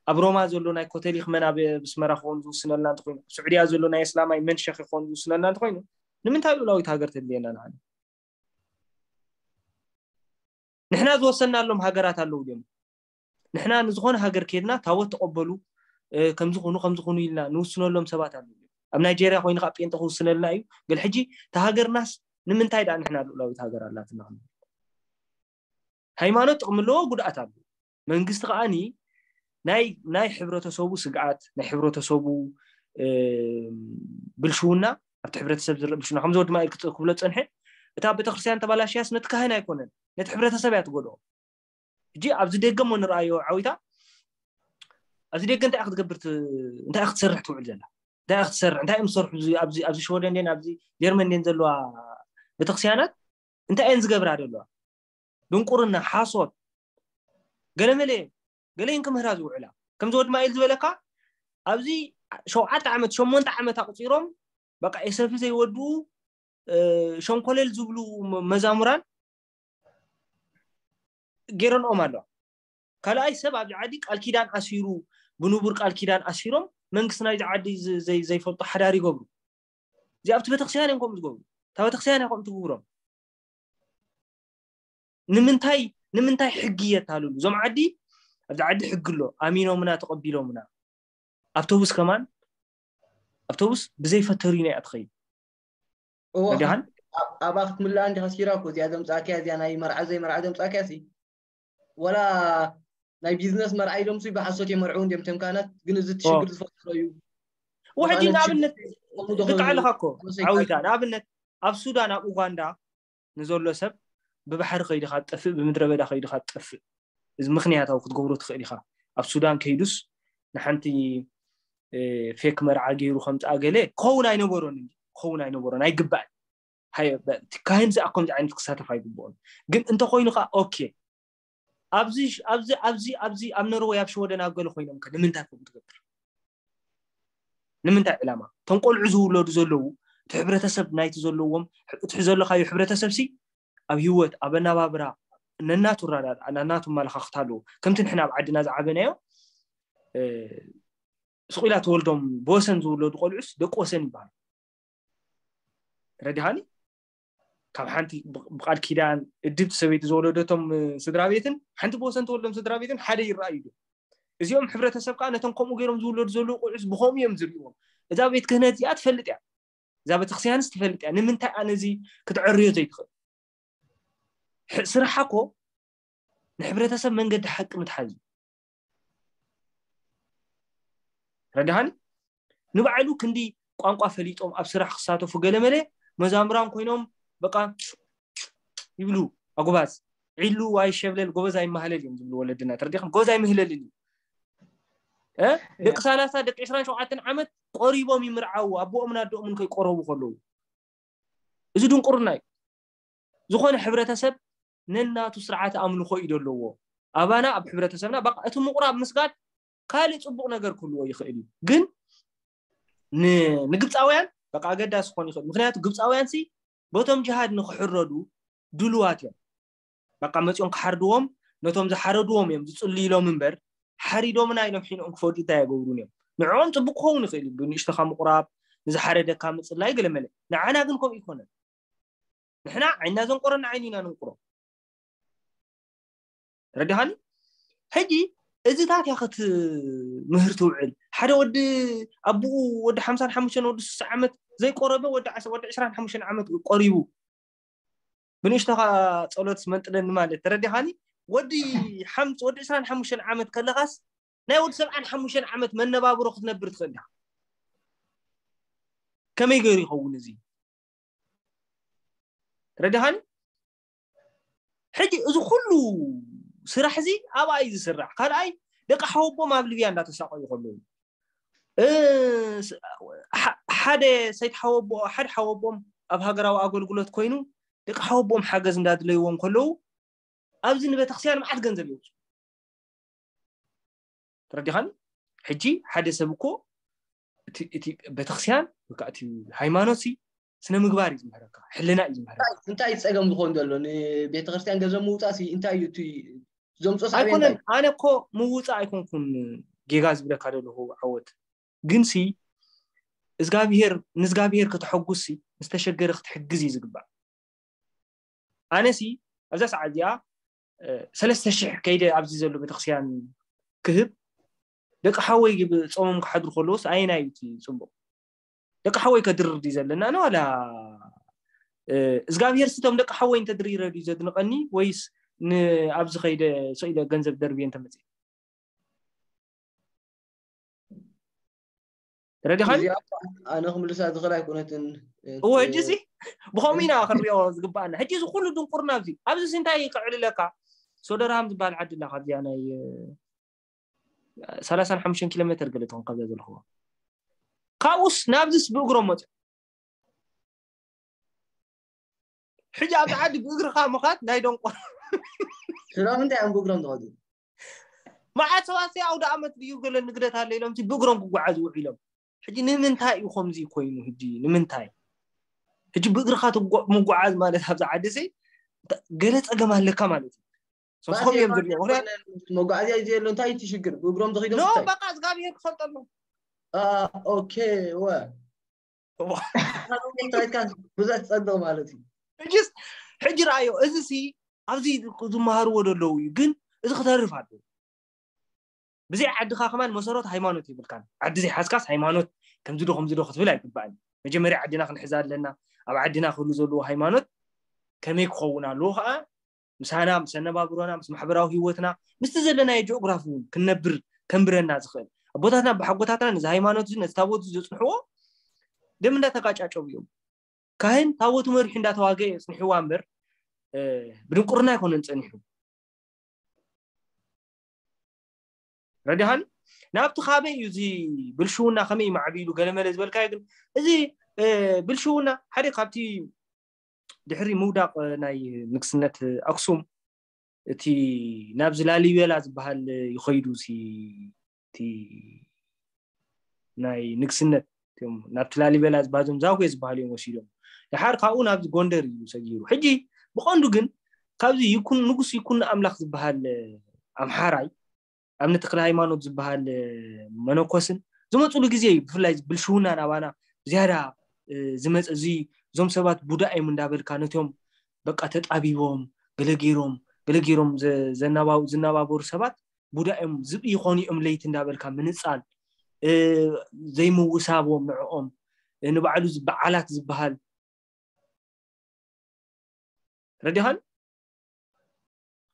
ኣብ ሮማ ዘሎ ናይ ኮተሊክ መን ኣብ ኣስመራ ክኸውን ዝውስነልና እንተኮይኑ፣ ኣብ ስዑድያ ዘሎ ናይ እስላማይ መን ሸኽ ክኸውን ዝውስነልና እንተኮይኑ ንምንታይ ልኡላዊት ሃገር ተድልየና ንዓና? ንሕና ዝወሰናሎም ሃገራት ኣለዉ ድዮም? ንሕና ንዝኾነ ሃገር ከድና ታቦት ተቐበሉ ከምዚ ኩኑ ከምዚ ኩኑ ኢልና ንውስነሎም ሰባት ኣለዉ ድዮም? ኣብ ናይጀርያ ኮይኑ ካብ ጴንጠ ክውስነልና እዩ። ገለ ሕጂ እቲ ሃገርናስ ንምንታይ ደኣ ንሕና ልኡላዊት ሃገር ኣላትና? ሃይማኖት ጥቕሚ ኣለዎ፣ ጉድኣት ኣለዎ። መንግስቲ ከዓኒ ናይ ናይ ሕብረተሰቡ ስግኣት፣ ናይ ሕብረተሰቡ ብልሽውና፣ ኣብቲ ሕብረተሰብ ዝረእ ብልሽውና ከምዚ ወዲ ማይል ክብሎ ፀንሐ። እታ ቤተክርስትያን ተባላሽያስ ነቲ ካህን ኣይኮነን፣ ነቲ ሕብረተሰብ እያ ትጎድኦ። ሕጂ ኣብዚ ደገ እሞ ንርኣዮ ዓዊታ። ኣብዚ ደገ እንታይ ክትገብር እንታይ ክትሰርሕ ትውዕል ዘላ? እንታይ ክትሰርሕ እንታይ እዮም ዝሰርሑ? ኣብዚ ኣብዚ ሽወደን ደን ኣብዚ ጀርመን ደን ዘለዋ ቤተክርስትያናት እንታይ እየን ዝገብራ ዘለዋ? ድንቁርና፣ ሓሶት፣ ገለመለ ገለይን ክምህራ ዝውዕላ። ከምዚ ወዲ ማይል ዝበለካ ኣብዚ ሸውዓተ ዓመት ሸሞንተ ዓመት ኣቁፂሮም በቃ ኤሰፊ ዘይወድኡ ሸንኮለል ዝብሉ መዛሙራን ገይረንኦም ኣለዋ። ካልኣይ ሰብ ኣብዚ ዓዲ ቃል ኪዳን ኣሲሩ ብንቡር ቃል ኪዳን ኣሲሮም መንግስቲ ናይዚ ዓዲ ዘይፈልጦ ሓዳር ይገብሩ። እዚኣብቲ ቤተክርስትያን እዮም ከምኡ ዝገብሩ። እታ ቤተክርስትያን እያ ከምኡ ትግብሮም። ንምንታይ ንምንታይ ሕጊ የታልሉ? እዞም ዓዲ ኣብዚ ዓዲ ሕጊ ኣሎ፣ ኣሚኖምና ተቐቢሎምና። ኣውቶቡስ ከማን ኣውቶቡስ ብዘይ ፈተሪኖ እያ ትኸይድ። ረዲኻን ኣብኣ ክትምልኣ እንዲኻ ስኪራ እኮ እዚኣ ዘምፃእክያ እዚኣ ናይ መርዓ ዘይመርዓ ዘምፃእክያ ሲ ወላ ናይ ቢዝነስ መርዓ ኢሎም ሲ ብሓሶት የመርዕው እንዲም ተምካናት ግን እዚ ትሽግር ዝፈጠሮ እዩ። ውሕጂ ንኣብነት ዝቃዕልኻ እኮ ዓዊታ ንኣብነት ኣብ ሱዳን ኣብ ኡጋንዳ ንዘሎ ሰብ ብባሕሪ ከይድኻ ትጠፍእ፣ ብምድረ በዳ ከይድኻ ትጠፍእ። እዚ ምክንያታዊ ክትገብሮ ትኽእል ኢኻ። ኣብ ሱዳን ከይዱስ ንሓንቲ ፌክ መርዓ ገይሩ ከምፅኣ ገለ ክኸውን ኣይነበሮን፣ ክኸውን ኣይነበሮን፣ ኣይግባእን። ካህን ዚ ከምዚ ዓይነት ክሳተፍ ኣይግብኦን። ግን እንተኮይኑ ከዓ ኦኬ፣ ኣብዚ ኣብዚ ኣብዚ ኣብዚ ኣብ ኖርወይ ኣብ ሽወደን ኣብ ገለ ኮይኖም ከ ንምንታይ ከምኡ ትገብር? ንምንታይ ዕላማ? እቶም ቆልዑ ዝውለዱ ዘለዉ እቲ ሕብረተሰብ ናይቲ ዘለዎም እቲ ዘለካዮ ሕብረተሰብ ሲ ኣብ ህይወት ኣብ ኣናባብራ ነናቱ ረዳድኣ ነናቱ ኣመለኻኽታ ኣለዎ። ከምቲ ንሕና ኣብ ዓድና ዝዓበናዮ ስቑኢላ ተወልዶም ብወሰን ዝውለዱ ቆልዑስ ደቂ ወሰን ይበሃል። ረዲሃኒ ካብ ሓንቲ ብቃል ኪዳን እድብቲ ሰበይቲ ዝወለደቶም ስድራ ቤትን ሓንቲ ብወሰን ተወልዶም ስድራ ቤትን ሓደ ይረኣዩ ዶ? እዚኦም ሕብረተሰብ ከዓ ነቶም ከምኡ ገይሮም ዝውለዱ ዘለዉ ቆልዑስ ብከምኡ እዮም ዝርእዎም። እዛ ቤት ክህነት እዚኣ ትፈልጥ እያ፣ እዛ ቤተክርስትያንስ ትፈልጥ እያ። ንምንታይ ኣነ እዚ ክትዕርዮ ዘይትኽእል? ስራሓ እኮ ንሕብረተሰብ መንገዲ ሓቂ ምትሓዝ እዩ። ረዲሃኒ ንባዕሉ ክንዲ ቋንቋ ፈሊጦም ኣብ ስራሕ ክሳተፉ ገለመለ መዛምራን ኮይኖም በቃ ይብሉ ኣጉባዝ ዒሉ ዋይ ሸብለል ጎበዝ ኣይማህለል እዮም ዝብሉ ወለድና። ተረዲኹም? ጎበዝ ኣይምህለልን እዩ። ደቂ ሰላሳ ደቂ ዕስራን ሸውዓተን ዓመት ቆሪቦም ይምርዓዉ ኣቦኦምን ኣደኦምን ከይቆረቡ ከለዉ። እዚ ድንቁርና እዩ። ዝኾነ ሕብረተሰብ ነናቱ ስርዓተ ኣምልኾ እዩ ዘለዎ። ኣባና ኣብ ሕብረተሰብና በቃ እቲ ምቑራብ ምስጋድ ካልእ ፅቡቕ ነገር ክህልዎ ይኽእል እዩ። ግን ንግብፃውያን በቃ ኣገዳሲ ክኾን ይኽእል። ምክንያቱ ግብፃውያን ሲ በቶም ጅሃድ ንክሕረዱ ድሉዋት እዮም። በቃ መፂኦም ክሓርድዎም ነቶም ዝሓረድዎም እዮም ዝፅልይሎም እምበር ሓሪዶምና ኢሎም ሒኖም ክፈዱ እንታይ የገብሩን እዮም። ንዕኦም ፅቡቅ ክኸውን ይኽእል እዩ ብንእሽቶኻ ምቁራብ ንዝሓረደካ ምፅላይ ገለመለ። ንዓና ግን ከምኡ ይኮነን። ንሕና ዓይንና ዘንቆረና ዓይኒ ኢና ነንቁሮ። ረዲኻኒ? ሕጂ እዚታት እያ ክትምህር ትውዕል። ሓደ ወዲ ኣቦኡ ወዲ ሓምሳን ሓሙሽተን ወዲ ስሳ ዓመት ዘይቆረበ ወዲ ወዲ ዕስራን ሓሙሽተን ዓመት ቆሪቡ ብንእሽቶኻ ፀሎት መንጥለኒ ማለት ተረዲኻኒ? ወዲ ሓምስ ወዲ ዕስራን ሓሙሽተን ዓመት ከለኻስ ናይ ወዲ ሰብዓን ሓሙሽተን ዓመት መነባብሮ ክትነብር ትኽእል ዲኻ? ከመይ ገይሩ ይኸውን እዚ? ተረዲኻኒ? ሕጂ እዚ ኩሉ ስራሕ እዚ ኣብኣ እዩ ዝስራሕ። ካልኣይ ደቂ ሓወቦም ኣብ ሊብያ እንዳተሳቀዩ ከለዉ ሓደ ሰይት ሓወቦ ሓደ ሓወቦም ኣብ ሃገራዊ ኣገልግሎት ኮይኑ ደቂ ሓወቦም ሓገዝ እንዳድለይዎም ከለዉ ኣብዚ ንቤተክርስትያን መዓት ገንዘብ የውፅኡ። ተረዲኻኒ? ሕጂ ሓደ ሰብ እኮ እቲ ቤተክርስትያን ወይ ከዓ እቲ ሃይማኖት ሲ ስነ ምግባር እዩ ዝምህረካ፣ ሕልና እዩ ዝምህረካ። እንታይ እዩ ፀገም ዝኸውን ዘሎ? ንቤተክርስትያን ገንዘብ ምውፃእ ሲ እንታይ እዩ እቲ ዘምፅኦ ሳዕቤን እንታይ ኣይኮነን። ኣነ እኮ ምውፃእ ኣይኮንኩን ጌጋ ዝብለካ ዘለኹ ዓወት፣ ግን ሲ እዝጋብሄር ንእዝጋብሄር ከተሐጉስ ሲ ንዝተሸገረ ክትሕግዝ እዩ ዝግባእ። ኣነሲ ኣብዛ ሰዓት እዚኣ ሰለስተ ሽሕ ከይደ ኣብዚ ዘሎ ቤተክርስትያን ክህብ ደቂ ሓወይ ጾሞም ክሓድሩ ከለውስ ኣየናይ እዩ እቲ ጽቡቕ? ደቂ ሓወይ ከድርር ድዩ ዘለና ነው ዋላ እግዚኣብሄር ስቶም ደቂ ሓወይ እንተድሪረ ድዩ ዘድንቐኒ ወይስ ንኣብዚ ከይደ ሰኢለ ገንዘብ ደርብየ እንተመፅእ ረዲኻኒ እዚኣ ኣነ ክምልሳ ዝኽእል ኣይኮነትን እወ ሕጂ ሲ ብኸምኡ ኢና ክንሪኦ ዝግባኣና ሕጂ እዚ ኩሉ ድንቁርና ኣብዚ ኣብዚ ሲ እንታይ ክዕልለካ ሶደርሃም ዝበሃል ዓዲ ላ ካብዚኣ ናይ ሰላሳን ሓሙሽተን ኪሎ ሜትር ገለ ትኾን ካብዛ ዘለኹዎ ካብኡስ ናብዚስ ብእግሮም መፅኡ ሕጂ ኣብዚ ዓዲ ብእግርኻ ምኻድ ናይ ደንቆ ስለምንታይ እዮም ብእግሮም ዝኸዱ መዓት ሰባት ኣውደ ኣመት ድዩ ገለ ንግደት ኣለ ኢሎም ብእግሮም ክጓዓዙ ውዒሎም ሕጂ ንምንታይ እዩ ከምዚ ኮይኑ ሕጂ ንምንታይ ሕጂ ብእግርኻ ምጓዓዝ ማለት ኣብዚ ዓዲ ሲ ገለ ፀገም ኣለካ ማለት እዩ ሶስኮም እዮም ዝሪኦ መጓዓዝያ እዩ ዘሎ እንታይ እቲ ሽግር ብእግሮም ዝኸዶም ኖ በቃ እግዚኣብሔር ክፈልጠሎም ኦኬ ወ ብዙሕ ትፀድቕ ማለት እዩ ሕጂስ ሕጂ ረኣዮ እዚ ሲ ኣብዚ ዝመሃርዎ ዘለዉ እዩ ግን እዚ ክተርፍ ኣለዎ ብዘይ ዓድኻ ከማን መሰረት ሃይማኖት የብልካን ዓዲ ዘይሓዝካስ ሃይማኖት ከምዚ ዶ ከምዚ ዶ ክትብል ኣይግባእን መጀመርያ ዓድና ክንሕዛ ኣለና ኣብ ዓድና ክህሉ ዘለዎ ሃይማኖት ከመይ ክኸውን ኣለዎ ከዓ ምሳና ምስ ኣነባብሮና ምስ ማሕበራዊ ህይወትና ምስቲ ዘለናዮ ጂኦግራፊ እውን ክንነብር ከንብረና ዝኽእል ኣቦታትና ብሓጎታትና ነዚ ሃይማኖት እዚ ነዚ ታቦት እዚ ዘፅንሕዎ ደም እንዳተጋጫጨው እዮም ካህን ታቦቱ መሪሑ እንዳተዋገ የፅንሕዋ እምበር ብድንቁርና ኣይኮነን ፀኒሑ ረዲሃኒ ናብቲ ካበይ እዩ እዚ ብልሽውና ከመይ ማዕቢሉ ገለመለ ዝበልካዮ ግን እዚ ብልሽውና ሓደ ካብቲ ድሕሪ ምውዳቕ ናይ ንግስነት ኣክሱም እቲ ናብዚ ላሊቤላ ዝበሃል ይኸይዱ እቲ ናይ ንግስነት ናብቲ ላሊቤላ ዝበሃዞም ዛጉ ዝበሃል እዮም ወሲዶም ድሓር ካብኡ ናብዚ ጎንደር እዩ ሰጊሩ ሕጂ ብቐንዱ ግን ካብዚ ይኩን ንጉስ ይኩን ኣምላኽ ዝበሃል ኣምሓራይ ኣብነ ተክለ ሃይማኖት ዝበሃል መነኮስን ዝመፅሉ ግዜ እዩ ብፍላይ ብልሽውና ናባና ዝያዳ ዝመፀ እዚ እዞም ሰባት ቡዳ እዮም እንዳበልካ ነቶም በቃ ተጣቢቦም ገለጌሮም ገለጌሮም ዝናባበሩ ሰባት ቡዳ እዮም ዝብኢ ይኾኑ እዮም ለይቲ እንዳበልካ ምንፃል ዘይምውሳቦም ንዕኦም ንባዕሉ በዓላት ዝበሃል ረዲኻን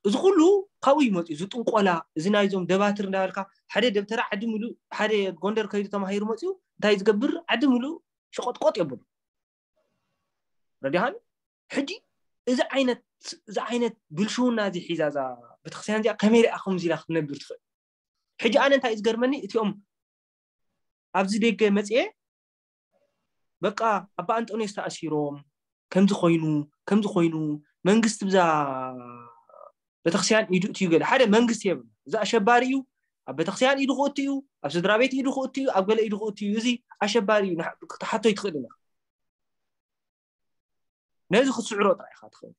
እዚ ኩሉ ካብኡ ይመፅኡ እዚ ጥንቆላ እዚ ናይዞም ደባትር እንዳበልካ ሓደ ደብተራ ዓዲ ምሉእ ሓደ ጎንደር ከይዱ ተማሂሩ መፅኡ እንታይ ዝገብር ዓዲ ምሉእ ሸቆጥቆጥ የብሉ ረዲኻን ሕጂ እዚ ዓይነት እዚ ዓይነት ብልሽውና እዚ ሒዛ እዛ ቤተክርስትያን እዚኣ ከመይ ሪኣ ከምዚ ኢላ ክትነብር ትኽእል ሕጂ ኣነ እንታይ ዝገርመኒ እቲኦም ኣብዚ ደገ መፅኤ በቃ ኣባ ኣንጦንዮስ ተኣሲሮም ከምዚ ኮይኑ ከምዚ ኮይኑ መንግስቲ ብዛ ቤተክርስትያን ኢዱ እትዩ ገለ ሓደ መንግስቲ የብሉ እዚ ኣሸባሪ እዩ ኣብ ቤተክርስትያን ኢዱ ክእቱ እዩ ኣብ ስድራ ቤት ኢዱ ክእቱ እዩ ኣብ ገለ ኢዱ ክእቱ እዩ እዚ ኣሸባሪ እዩ ክትሓቶ ይትኽእል ኢና ነዚ ክትስዕሮ ጥራይ ኢኻ ትኽእል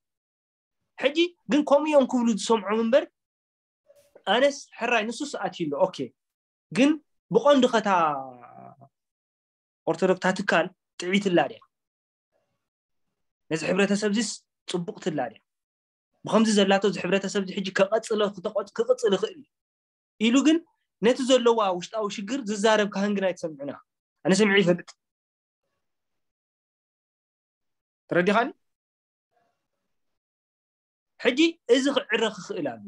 ሕጂ ግን ከምኡ እዮም ክብሉ ዝሰምዖም እምበር ኣነስ ሕራይ ንሱስ ኣትዩ ኣሎ ኦኬ ግን ብቐንዱ ከታ ኦርቶዶክስ ትካል ጥዒትላ ድያ ነዚ ሕብረተሰብ ዚስ ጽቡቕ ትላ ድያ ብኸምዚ ዘላቶ እዚ ሕብረተሰብ ሕጂ ከቐጽሎ ክቕጽል ይኽእል እዩ ኢሉ ግን ነቲ ዘለዋ ውሽጣዊ ሽግር ዝዛረብ ካህን ግን ኣይተሰምዑና ኣነ ሰሚዑ ይፈልጥ ተረዲኻኒ ሕጂ እዚ ክዕረ ክኽእል ኣሎ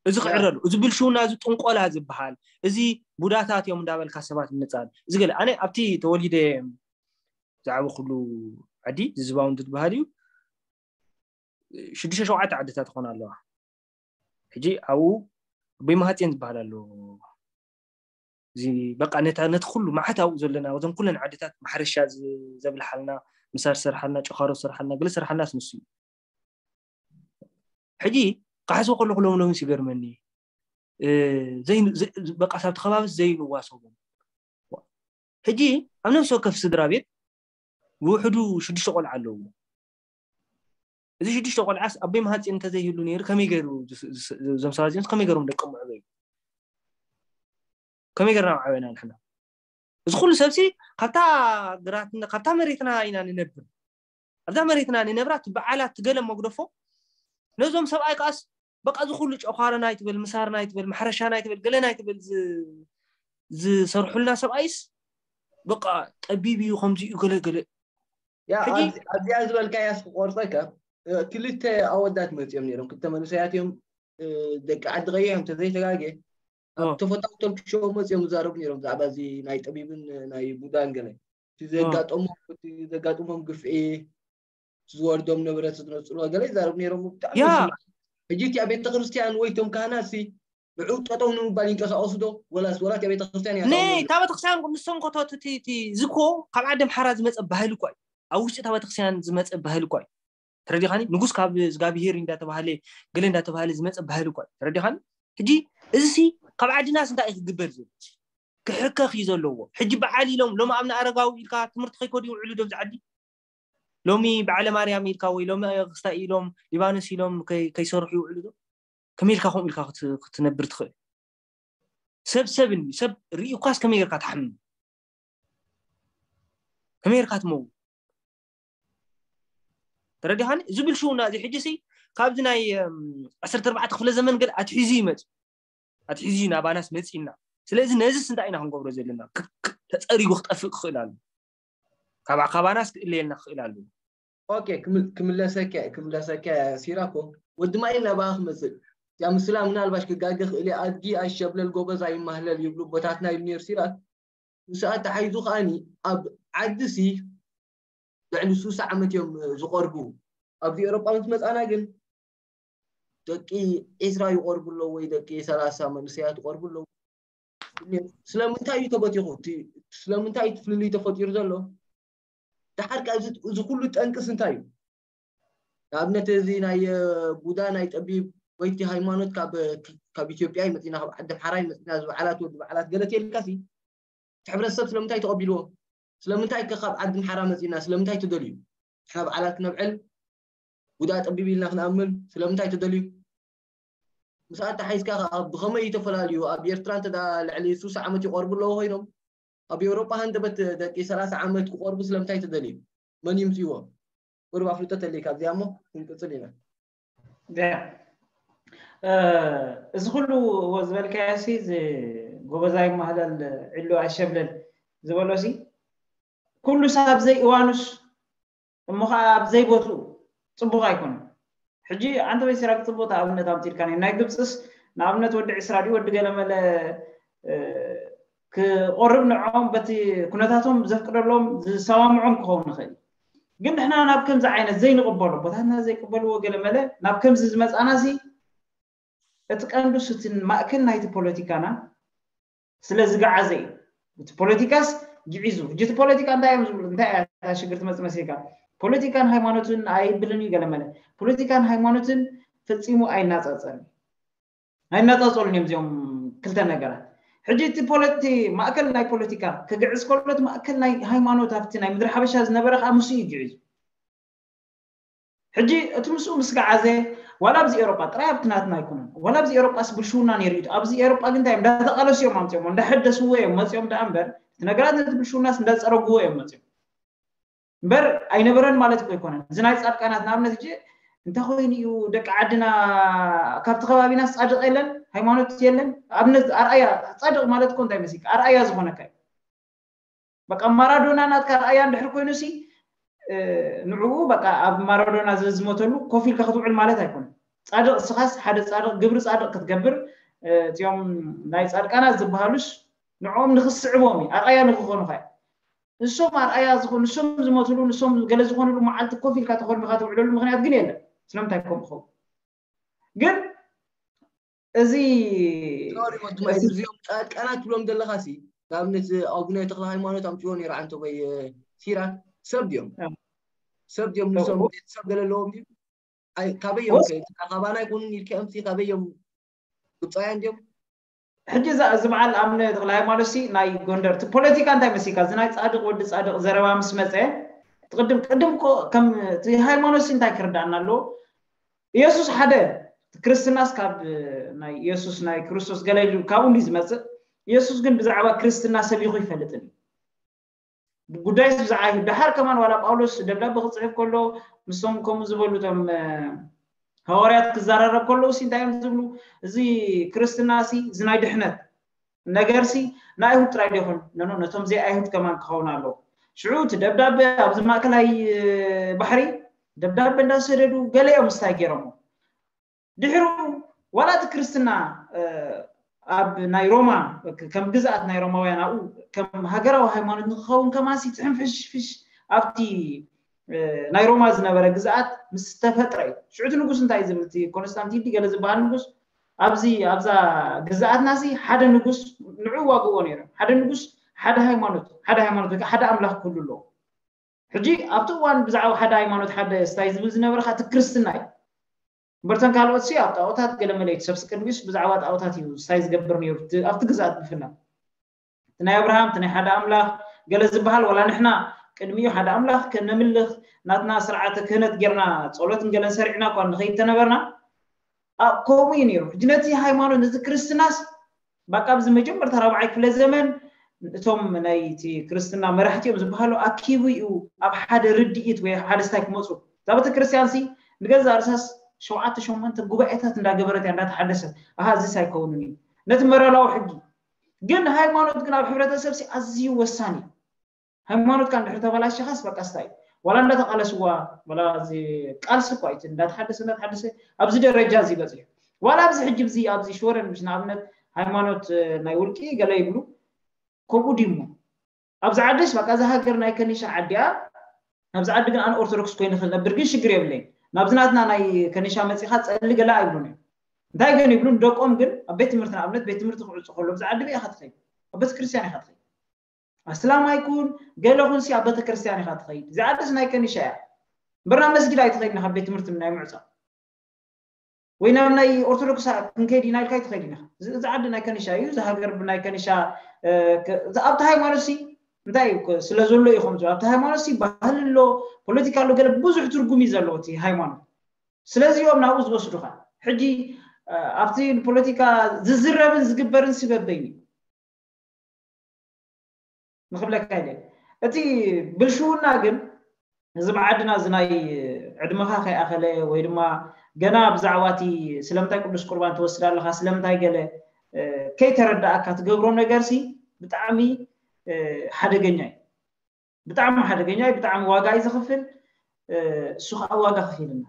እዚ ክዕረ ኣሎ እዚ ብልሽውና እዚ ጥንቆላ ዝበሃል እዚ ቡዳታት እዮም እንዳበልካ ሰባት ምፃል እዚ ገለ ኣነ ኣብቲ ተወሊደ ዛዕባ ኩሉ ዓዲ ዝዝባውን ዝበሃል እዩ ሽዱሽተ ሸውዓተ ዓድታት ይኾና ኣለዋ ሕጂ ኣብኡ ኣቦይ መሃፅን ዝበሃል ኣሎ እዚ በቃ ነታ ነቲ ኩሉ መዓት ኣብኡ ዘለና እዞም ኩለን ዓድታት ማሕረሻ ዘብልሓልና ምሳር ዝሰርሓልና ጭኻሮ ዝሰርሓልና ገለ ዝሰርሓልና ስንሱ እዩ ሕጂ ክሓስቦ ከለኩ ሎም ሎምስ ይገርመኒ በቃ ሳብቲ ከባብስ ዘይንዋሰቦም ሕጂ ኣብ ነፍሲ ወከፍ ስድራ ቤት ብውሕዱ ሽዱሽተ ቆልዓ ኣለዎ እዚ ሽዱሽተ ቆልዓስ ኣቦይ መሃፂን እንተዘይህሉ ነይሩ ከመይ ገይሩ እዞም ሰባት እዚኦም ከመይ ገይሮም ደቂ ምዕበዩ ከመይ ገርና ዓበና ንሕና እዚ ኩሉ ሰብሲ ካብታ ግራት ካብታ መሬትና ኢና ንነብር ኣብዛ መሬትና ንነብራ ትበዓላት ትገለ መጉደፎ ነዞም ሰብኣይ ከኣስ በቃ እዚ ኩሉ ጨኳርና ይትበል ምሳርና ይትበል ማሕረሻና ይትበል ገለና ይትበል ዝሰርሑልና ሰብኣይስ በቃ ጠቢብ እዩ ከምዚ እዩ ገለ ገለ ኣብዚኣ ዝበልካያ ክቆርፀካ ክልተ ኣወዳት መፅኦም ነይሮም፣ ክልተ መንእሰያት እዮም። ደቂ ዓዲ ቀይሕ እዮም ተዘይተጋጌ። ኣብ ተፈታዊ ቶልክ ሾው መፅኦም ይዛረቡ ነይሮም ብዛዕባ እዚ ናይ ጠቢብን ናይ ቡዳን ገለ እቲ ዘጋጠሞም እቲ ዘጋጥሞም ግፍዒ፣ ዝወርዶም ንብረት ዝነፅሎ ገለ ይዛረቡ ነይሮም። ብጣዕሚ ሕጂ እቲኣ ቤተክርስትያን ወይ ቶም ካህናት ሲ ንዑ ጠጠው ንምባል ይንቀሳቀሱ ዶ? ወላስ ወላ እቲኣ ቤተክርስትያን እያ ነ ታው እታ ቤተክርስትያን ንሶም ኮቶ እቲ እቲ ዝኮ ካብ ዓዲ ኣምሓራ ዝመፀ ባህሊ እኳ እዩ። ኣብ ውሽጢ እታ ቤተክርስትያን ዝመፀ ባህሊ እኳ እዩ። ተረዲኻኒ? ንጉስ ካብ እግዚኣብሄር እንዳተባሃለ ገለ እንዳተባሃለ ዝመፀ ባህሊ እኳ እዩ። ተረዲኻኒ? ሕጂ እዚ ሲ ካብ ዓድናስ እንታይ እዩ ክግበር ዝብል? ክሕከኽ እዩ ዘለዎ። ሕጂ በዓል ኢሎም ሎም ኣብነ ኣረጋዊ ኢልካ ትምህርቲ ከይከዱ ይውዕሉ ዶ ኣብዚ ዓዲ? ሎሚ በዓለ ማርያም ኢልካ ወይ ሎሚ ክስታይ ኢሎም ሊባኖስ ኢሎም ከይ- ከይሰርሑ ይውዕሉ ዶ? ከመይ ኢልካ ከምኡ ኢልካ ክት- ክትነብር ትኽእል? ሰብ ሰብ እንዲ ሰብ ርኢኳስ ከመይ ጌርካ ትሓምም? ከመይ ጌርካ ትመው? ተረዲኻኒ? እዚ ብልሽውና እዚ ሕጂ ሲ ካብዚ ናይ እም፣ ዓሰርተ ኣርባዕተ ክፍለ ዘመን ገለ ኣትሒዙ ይመጽእ ኣትሒዙ ናባናስ መጺእና። ስለዚ ነዚስ እንታይ ኢና ክንገብሮ ዘለና? ክ- ክ- ተጸሪጉ ክጠፍእ ክኽእል ኣሎ። ካብ ካባናስ ክእለየልና ክኽእል ኣሎ። ኦኬ ክምል- ክምለሰከ ክምለሰከ ሲራኮ ወዲ ማይል ናባኻ ክመጽእ ያ ምስላ ምናልባሽ ክጋገ ክእል እየ። ኣድጊ ኣይሸብለል ጎበዝ ኣይማህለል ይብሉ ቦታትና ይብሉ ነይሩ ሲራክ። ንስኣ ተሓይዙ ከኣኒ ኣብ ዓዲ ሲ ልዕሊ ሱሳ ዓመት እዮም ዝቆርቡ። ኣብዚ ኤሮጳ ምስ መጻና ግን ደቂ ዒስራ ይቆርቡ ኣለዉ ወይ ደቂ ሰላሳ መንእሰያት ይቆርቡ ኣለዉ። ስለምንታይ እዩ ተበቲኹ? እቲ ስለምንታይ እቲ ፍልልይ ተፈጢሩ ዘሎ? ደሓር ከ እዚ እዚ ኩሉ ጠንቅስ እንታይ እዩ? ንኣብነት እዚ ናይ ቡዳ ናይ ጠቢብ ወይ እቲ ሃይማኖት ካብ ካብ ኢትዮጵያ ይመፅና ካብ ዓዲ ኣምሓራ ይመፅና እዚ በዓላት ወዲ በዓላት ገለ ተልካ ሲ እቲ ሕብረተሰብ ስለምንታይ ተቐቢልዎ? ስለምንታይ ከ ካብ ዓዲ ኣምሓራ መፂና ስለምንታይ ተደልዩ? ንሕና በዓላት ክነብዕል ቡዳ ጠቢብ ኢልና ክንኣምን ስለምንታይ ተደልዩ? ምስ ኣተሓሒዝካ ከዓ ብኸመይ እዩ ተፈላልዩ? ኣብ ኤርትራ እንተ ደኣ ልዕሊ ሱሳ ዓመት ይቐርቡ ኣለዉ ኮይኖም ኣብ ኤውሮጳ ሃንደበት ደቂ ሰላሳ ዓመት ክቐርቡ ስለምንታይ ተደልዩ? መን ይምፅእዎ? ቁሩብ ኣፍልጦ ተለይካ ኣብዚኣ እሞ ክንቅፅል ኢና። እዚ ኩሉ ዝበልካዮ ሲ እዚ ጎበዛይ ማህለል ዕሉ ኣሸብለል ዝበሎ ሲ ኩሉ ሳብ ዘይእዋኑስ እሞ ከዓ ኣብ ዘይቦትኡ ፅቡቅ ኣይኮነን። ሕጂ ኣንተ ወይ ሲራክ ፅቡቅ ኣብነት ኣምፂልካ ናይ ግብፅስ ንኣብነት ወዲ ዕስራ ድዩ ወዲ ገለመለ ክቆርብ ንዕኦም በቲ ኩነታቶም ዘፍቅደሎም ዝሰማምዖም ክኸውን ይኽእል። ግን ንሕና ናብ ከምዚ ዓይነት ዘይንቕበሎ ቦታትና ዘይቅበልዎ ገለመለ ናብ ከምዚ ዝመፃና ሲ እቲ ቀንዱ ስትን ማእከል ናይቲ ፖለቲካና ስለ ዝገዓዘ እዩ። እቲ ፖለቲካስ ግዒዙ ሕጂ እቲ ፖለቲካ እንታይ እዮም ዝብሉ እንታይ እያ ሽግር ትመፅእ መሲልካ ፖለቲካን ሃይማኖትን ኣይብልን እዩ ገለመለ ፖለቲካን ሃይማኖትን ፈፂሙ ኣይናፃፀልን ኣይናፃፀሉን እዮም እዚኦም ክልተ ነገራት ሕጂ እቲ ፖለቲ ማእከል ናይ ፖለቲካ ክግዕዝ ከሎ እቲ ማእከል ናይ ሃይማኖት ኣብቲ ናይ ምድሪ ሓበሻ ዝነበረ ከዓ ምስኡ እዩ ግዒዙ ሕጂ እቲ ምስኡ ምስ ገዓዘ ዋላ ኣብዚ ኤሮጳ ጥራይ ኣብቲ ናትና ኣይኮነን ዋላ ኣብዚ ኤሮጳስ ብልሽውና ነይሩ እዩ ኣብዚ ኤሮጳ ግን እንታይ እዮም እንዳተቃለሱ እዮም ኣምፅኦም እንዳሐደስዎ እዮም መፅኦም ደኣ እምበር እቲ ነገራት ነቲ ብልሽውናስ እንዳፀረግዎ እዮም መፅኦም እምበር ኣይነበረን ማለት እኮ ኣይኮነን እዚ ናይ ፃድቃናት ንኣብነት ሕጂ እንታይ ኮይኑ እዩ ደቂ ዓድና ካብቲ ከባቢናስ ፃድቅ የለን ሃይማኖት የለን ኣብነት ኣርኣያ ፃድቅ ማለት እኮ እንታይ መሲልካ ኣርኣያ ዝኾነካ እዩ በቃ ማራዶና ናትካ ረኣያ እንድሕር ኮይኑ ሲ ንዕኡ በቃ ኣብ ማራዶና ዝዝመተሉ ኮፍ ኢልካ ክትውዕል ማለት ኣይኮነ ፃድቅ ስኻስ ሓደ ፃድቅ ግብሪ ፃድቅ ክትገብር እቲኦም ናይ ፃድቃናት ዝበሃሉስ ንዕኦም ንክስዕቦም እዩ ኣርኣያ ንክኾኑካ እዩ ንሶም ኣርኣያ ዝኾኑ ንሶም ዝመትሉ ንሶም ገለ ዝኾኑሉ መዓልቲ ኮፍ ኢልካ ተኾርሚካ ትውዕለሉ ምክንያት ግን የለን ስለምንታይ ከምኡ ኸውን ግን እዚ እዚኦም ፃድቃናት ትብሎም ዘለካ ሲ ንኣብነት ኣቡነ ተክለ ሃይማኖት ኣምፅዎ ነይሩ ዓንተቦይ ሲራክ ሰብ ድዮም ሰብ ድዮም ንሶም ቤተሰብ ገለ ኣለዎም ድዩ ካበዮም ካባና ኣይኮኑን ኢልካዮም ሲ ካበዮም ግብፃውያን ድዮም ሕጂ እዛ እዚ በዓል ኣቡነ ተክለ ሃይማኖት ሲ ናይ ጎንደር እቲ ፖለቲካ እንታይ መሲልካ እዚ ናይ ፃድቅ ወዲ ፃድቅ ዘረባ ምስ መፀ ትቅድም ቅድም እኮ ከም እቲ ሃይማኖት ሲ እንታይ ክርዳእና ኣለዎ ኢየሱስ ሓደ ክርስትናስ ካብ ናይ ኢየሱስ ናይ ክርስቶስ ገለ ኢሉ ካብኡ እንዲ ዝመፅእ ኢየሱስ ግን ብዛዕባ ክርስትና ሰቢኹ ይፈልጥን እዩ ጉዳይስ ብዛዕባ ይሁድ ደሓር ከማን ዋላ ጳውሎስ ደብዳቤ ክፅሕፍ ከሎ ምስቶም ከምኡ ዝበሉ ቶም ሃዋርያት ክዘራረብ ከለዉ ሲ እንታይ እዮም ዝብሉ እዚ ክርስትና ሲ እዚ ናይ ድሕነት ነገር ሲ ንኣይሁድ ጥራይ ዶ ይኹን ነኖ ነቶም ዘይኣይሁድ ከማን ክኸውን ኣለዎ ሽዑ እቲ ደብዳቤ ኣብዚ ማእከላይ ባሕሪ ደብዳቤ እንዳሰደዱ ገለ እዮም ስታይ ገይሮሞ። ድሕሩ ዋላ እቲ ክርስትና ኣብ ናይ ሮማ ከም ግዝኣት ናይ ሮማውያን ኣብኡ ከም ሃገራዊ ሃይማኖት ንክኸውን ከማሲ ትሕንፍሽፍሽ ኣብቲ ናይ ሮማ ዝነበረ ግዝኣት ምስ ተፈጥረ እዩ። ሽዑ እቲ ንጉስ እንታይ ዝብል፣ እቲ ኮንስታንቲን ገለ ዝበሃል ንጉስ፣ ኣብዚ ኣብዛ ግዝኣትና ሲ ሓደ ንጉስ ንዑ ዋግዎ ነይሮም። ሓደ ንጉስ ሓደ ሃይማኖት፣ ሓደ ሃይማኖት ወይ ሓደ ኣምላኽ ክህሉ ኣለዎ። ሕጂ ኣብቲ እዋን ብዛዕባ ሓደ ሃይማኖት ሓደ ስታይ ዝብል ዝነበረ እቲ ክርስትና እዩ። እምበርተን ካልኦት ሲ ኣብ ጣዖታት ገለ መለይቲ ሰብሲ ቅድሚስ ብዛዕባ ጣዖታት እዩ ስታይ ዝገብር ነይሩ ኣብቲ ግዝኣት ብፍላይ ናይ ኣብርሃም እቲ ናይ ሓደ ኣምላኽ ገለ ዝበሃል ዋላ ንሕና ቅድሚኡ ሓደ ኣምላኽ ከነምልኽ ናትና ስርዓተ ክህነት ጌርና ጸሎትን ገለን ሰሪዕና እኳ ንኸይድ ተነበርና ከምኡ እዩ ነይሩ። ሕጂ ነቲ ሃይማኖት ነቲ ክርስትናስ ባቃ ኣብዚ መጀመርታ ራብዓይ ክፍለ ዘመን እቶም ናይቲ ክርስትና መራሕቲ እዮም ዝበሃሉ ኣኪቡ እዩ ኣብ ሓደ ርድኢት ወይ ሓደ ስታይ ክመፁ። እዛ ቤተክርስትያን ሲ ንገዛ ርሳስ ሸውዓተ ሸሞንተ ጉባኤታት እንዳገበረት እያ እንዳተሓደሰት። ኣሃ እዚስ ኣይከውንን እዩ ነቲ መረላዊ ሕጊ። ግን ሃይማኖት ግን ኣብ ሕብረተሰብ ሲ ኣዝዩ ወሳኒ እዩ። ሃይማኖትካ እንድሕር ተበላሽኻስ በቃ ስታይ ዋላ እንዳተቃለስዋ ዋላ እዚ ቃልሲ እኳ እዩ እንዳተሓደሰ እንዳተሓደሰ ኣብዚ ደረጃ እዚ በፂሑ። ዋላ ኣብዚ ሕጂ እዚ ኣብዚ ሽወረን ምሽ ንኣብነት ሃይማኖት ናይ ውልቂ ገለ ይብሉ። ከምኡ ድሞ ኣብዚ ዓድስ በቃ እዚ ሃገር ናይ ከኒሻ ዓዲያ ኣብዚ ዓዲ ግን ኣነ ኦርቶዶክስ ኮይኑ ክነብር ግን ሽግር የብለይ ናብዚ ናትና ናይ ከኒሻ መፂኻ ፀሊ ገለ ኣይብሉን እዮም። እንታይ ግን ይብሉ ንደቆም ግን ኣብ ቤት ትምህርቲ ንኣብነት ቤት ትምህርቲ ክዕፁ ከሎ ኣብዚ ዓዲ ብኢኻ ትኸይድ ኣብ ቤተክርስትያን ኢኻ ትኸይድ ኣስላም ኣይኩን ገለ ኩንሲ ኣብ ቤተክርስትያን ኢኻ ትኸይድ። እዚ ዓድስ ናይ ከኒሻ እያ እምበር ናብ መስጊድ ኣይትኸይድን ካብ ቤት ትምህርቲ ናይ ምዕፃ ወይ ናብ ናይ ኦርቶዶክስ ክንከይድ ኢና ኢልካ ኣይትኸይድን ኢኻ። እዚ ዓዲ ናይ ከኒሻ እዩ። እዚ ሃገር ብናይ ከኒሻ ኣብቲ ሃይማኖት ሲ እንታይ እዩ ስለ ዘሎ እዩ ከምዚ ኣብቲ ሃይማኖት ሲ ባህል ኣሎ ፖለቲካ ኣሎ ገለ ብዙሕ ትርጉም እዩ ዘለዎ እቲ ሃይማኖት። ስለዚ እዮም ናብኡ ዝወስዱኻ። ሕጂ ኣብቲ ፖለቲካ ዝዝረብን ዝግበርን ሲ በበይኑ እዩ ንኽብለካ ኢለ። እቲ ብልሽውና ግን እዚ ብዓድና እዚ ናይ ዕድመኻ ከይኣኸለ ወይ ድማ ገና ብዛዕባ እቲ ስለምንታይ ቅዱስ ቁርባን ትወስድ ኣለኻ ስለምንታይ ገለ ከይተረዳእካ ትገብሮ ነገር ሲ ብጣዕሚ ሓደገኛ እዩ። ብጣዕሚ ሓደገኛ እዩ። ብጣዕሚ ዋጋ እዩ ዘኽፍል። እሱ ከዓ ዋጋ ከፊልና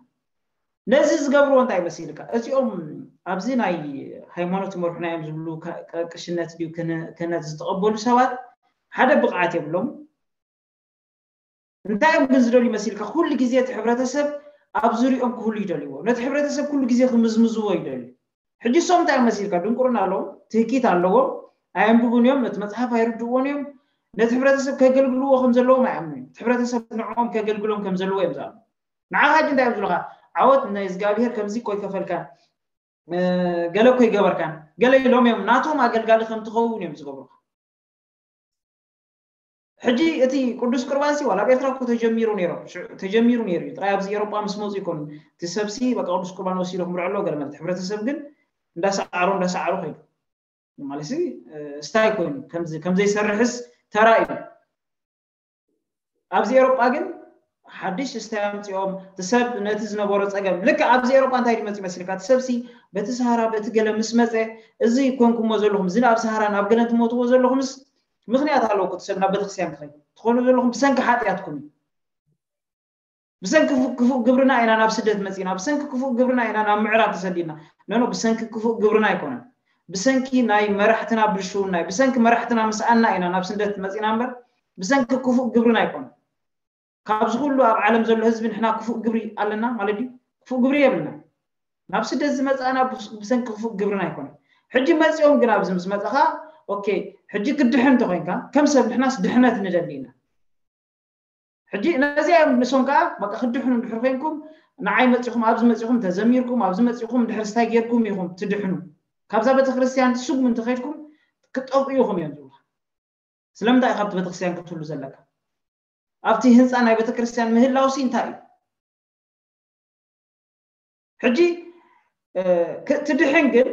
ነዚ ዝገብርዎ እንታይ መሲልካ እዚኦም ኣብዚ ናይ ሃይማኖት ይመርሑና እዮም ዝብሉ ቅሽነት ድዩ ክህነት ዝተቐበሉ ሰባት ሓደ ብቕዓት የብሎም። እንታይ እዮም ግን ዝደልዩ መሲልካ ኩሉ ግዜ እቲ ሕብረተሰብ ኣብ ዙሪኦም ክህሉ ይደልይዎ ነቲ ሕብረተሰብ ኩሉ ግዜ ክምዝምዝዎ ይደልዩ። ሕጂ እሶም እንታይ እዮም መሲልካ ድንቁርና ኣለዎም ትህኪት ኣለዎም ኣየንብቡን እዮም ነቲ መፅሓፍ ኣይርድእዎን እዮም። ነቲ ሕብረተሰብ ከገልግልዎ ከም ዘለዎም ኣይኣምኑ እዮም። እቲ ሕብረተሰብ ንዕኦም ከገልግሎም ከም ዘለዎ እዮም ዝኣምኑ። ንዓኻ ሕጂ እንታይ እዮም ዝብሉኻ? ዓወት ናይ እግዚኣብሄር ከምዚ እኮ ይከፈልካን ገለ እኮ ይገበርካን ገለ ኢሎም እዮም ናቶም ኣገልጋሊ ከም ትኸውን እዮም ዝገብሩኻ። ሕጂ እቲ ቅዱስ ቁርባን ሲ ዋላ ኣብ ኤርትራ እኮ ተጀሚሩ ነይሮም ተጀሚሩ ነይሩ እዩ። ጥራይ ኣብዚ ኤሮጳ ምስ መፁ ይኮኑ እቲ ሰብሲ በቃ ቅዱስ ቁርባን ወሲዱ ክምርዐ ኣለዎ ገለ ማለት ሕብረተሰብ ግን እንዳሰዓሩ እንዳሰዓሩ ከይዱ ማለት ስታይ ኮይኑ ከም ዘይሰርሕስ ተራ እዩ። ኣብዚ ኤሮጳ ግን ሓድሽ ስታይ ኣምፅኦም እቲ ሰብ ነቲ ዝነበሮ ፀገም ልክዕ ኣብዚ ኤሮጳ እንታይ ድመፅ ይመስልካ እቲ ሰብሲ በቲ ሰሃራ በቲ ገለ ምስ መፀ እዚ ኮንኩሞ ዘለኹም እዚ ኣብ ሰሃራ ናብ ገለን ትሞትዎ ዘለኹምስ ምኽንያት ኣለዎ እቲ ሰብ ናብ ቤተክርስትያን ክኸይድ ትኾኑ ዘለኹም ብሰንኪ ሓጢኣትኩም እዩ። ብሰንኪ ክፉእ ግብርና ኢና ናብ ስደት መፂና ብሰንኪ ክፉእ ግብርና ኢና ናብ ምዕራብ ተሰዲድና። ነኖ ብሰንኪ ክፉእ ግብርና ኣይኮነን። ብሰንኪ ናይ መራሕትና ብልሽውና እዩ ብሰንኪ መራሕትና ምስኣና ኢና ናብ ስደት መፂና እምበር ብሰንኪ ክፉእ ግብርና ኣይኮነን። ካብዚ ኩሉ ኣብ ዓለም ዘሎ ህዝቢ ንሕና ክፉእ ግብሪ ኣለና ማለት ድዩ? ክፉእ ግብሪ የብልና። ናብ ስደት ዝመፃና ብሰንኪ ክፉእ ግብርና ኣይኮነን። ሕጂ መፂኦም ግን ኣብዚ ምስ መፀኻ ኦኬ ሕጂ ክድሕን እንተኮይንካ ከም ሰብ ንሕናስ ድሕነት ንደሊ ኢና። ሕጂ ነዚኣ እዮም ንሶም ከዓ በቃ ክድሕኑ እንድሕር ኮይንኩም ንዓይ መፂኹም ኣብዚ መፂኹም ተዘሚርኩም ኣብዚ መፂኹም እንድሕር ስታይ ጌርኩም ኢኹም ትድሕኑ። ካብዛ ቤተክርስትያን ስጉም እንተኸድኩም ክጠፍኡ ኢኹም እዮም ዝብሉካ። ስለምንታይ ካብቲ ቤተክርስትያን ክትህሉ ዘለካ? ኣብቲ ህንፃ ናይ ቤተክርስትያን ምህላውሲ እንታይ እዩ? ሕጂ ትድሕን ግን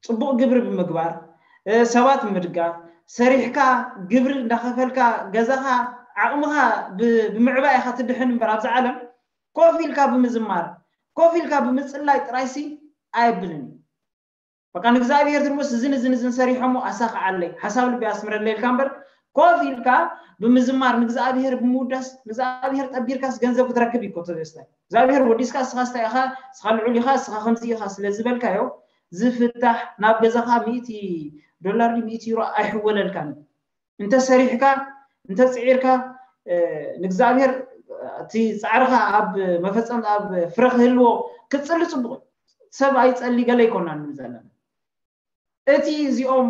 ፅቡቕ ግብሪ ብምግባር ሰባት ምድጋፍ ሰሪሕካ ግብሪ እንዳኸፈልካ ገዛኻ ዓቕምኻ ብምዕባይ ኢኻ ትድሕን እምበር ኣብዚ ዓለም ኮፍ ኢልካ ብምዝማር ኮፍ ኢልካ ብምፅላይ ጥራይሲ ኣየብልን እዩ። በቃ ንእግዚኣብሔር ትርምስ እዝን እዝን እዝን ሰሪሖሞ ኣሳኽዓለይ ሓሳብ ልቢ ኣስምረለይ ኢልካ እምበር ኮፍ ኢልካ ብምዝማር ንእግዚኣብሔር ብምውዳስ ንእግዚኣብሔር ጠቢርካስ ገንዘብ ክትረክብ እዩ እኮ ተዘስታይ እግዚኣብሔር ወዲስካ እስኻ ስታይ ኢኻ እስኻ ልዑል ኢኻ እስኻ ከምዚ ኢኻ ስለ ዝበልካዮ ዝፍታሕ ናብ ገዛኻ ሚእቲ ዶላር ሚእቲ ዩሮ ኣይሕወለልካን እዩ እንተ ሰሪሕካ እንተ ፅዒርካ ንእግዚኣብሔር እቲ ፃዕርኻ ኣብ መፈፀም ኣብ ፍረ ክህልዎ ክፅሊ ፅቡቅ ሰብ ኣይፀሊ ገለ ይኮና ንብል ዘለና እቲ እዚኦም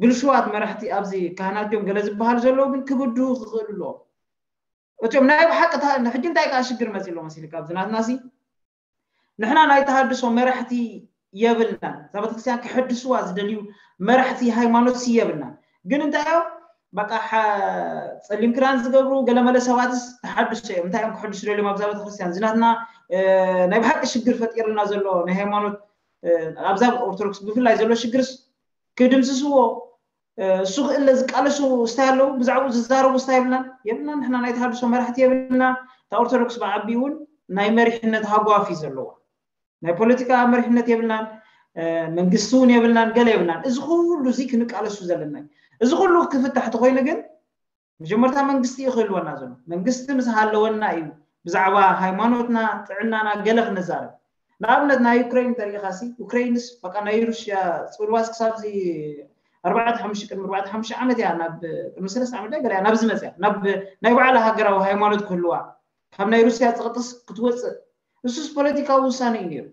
ብልሽዋት መራሕቲ ኣብዚ ካህናት እዮም ገለ ዝበሃል ዘለዉ ግን ክብድሁ ክኽእሉ ኣለዎም እቶም ናይ ብሓቂ ሕጂ እንታይ ከዓ ሽግር መፂ ኣሎ መሲልካ ኣብዚ ናትና ሲ ንሕና ናይ ተሃድሶ መራሕቲ የብልናን እዛ ቤተክርስትያን ክሕድስዋ ዝደልዩ መራሕቲ ሃይማኖት ሲ የብልናን ግን እንታይ እዮም በቃ ጸሊም ክዳን ዝገብሩ ገለመለ ሰባትስ ተሓድሶ እዮም እንታይ እዮም ክሕድሱ ደልዮም ኣብዛ ቤተክርስትያን እዚ ናትና ናይ ብሓቂ ሽግር ፈጢርልና ዘሎ ናይ ሃይማኖት ኣብዛ ኦርቶዶክስ ብፍላይ ዘሎ ሽግርስ ክድምስስዎ እሱ ክእለ ዝቃለሱ እስታይ ኣለዉ ብዛዕባኡ ዝዛረቡ እስታይ የብልናን የብልና ንሕና ናይ ተሃድሶ መራሕቲ የብልና እታ ኦርቶዶክስ ብዓቢ እውን ናይ መሪሕነት ሃጓፍ እዩ ዘለዋ ናይ ፖለቲካ መሪሕነት የብልናን መንግስቲ እውን የብልናን ገለ የብልናን እዚ ኩሉ እዚ ክንቃለሱ ዘለና እዚ ኩሉ ክፍታሕ ተኮይኑ ግን መጀመርታ መንግስቲ እዩ ክህልወና ዘሎ መንግስቲ ምስ ሃለወና እዩ ብዛዕባ ሃይማኖትና ጥዕናና ገለ ክነዛረብ ንኣብነት ናይ ዩክሬን እንተሪኢኻሲ ዩክሬንስ በቃ ናይ ሩሽያ ፅልዋስ ክሳብዚ ኣርባዕተ ሓሙሽተ ቅድሚ ኣርባዕተ ሓሙሽተ ዓመት እያ ናብ ቅድሚ ሰለስተ ዓመት ገለ እያ ናብዚ መፅያ ናብ ናይ ባዕላ ሃገራዊ ሃይማኖት ክህልዋ ካብ ናይ ሩስያ ፀቕጥስ ክትወፅእ እሱስ ፖለቲካዊ ውሳነ እዩ ነይሩ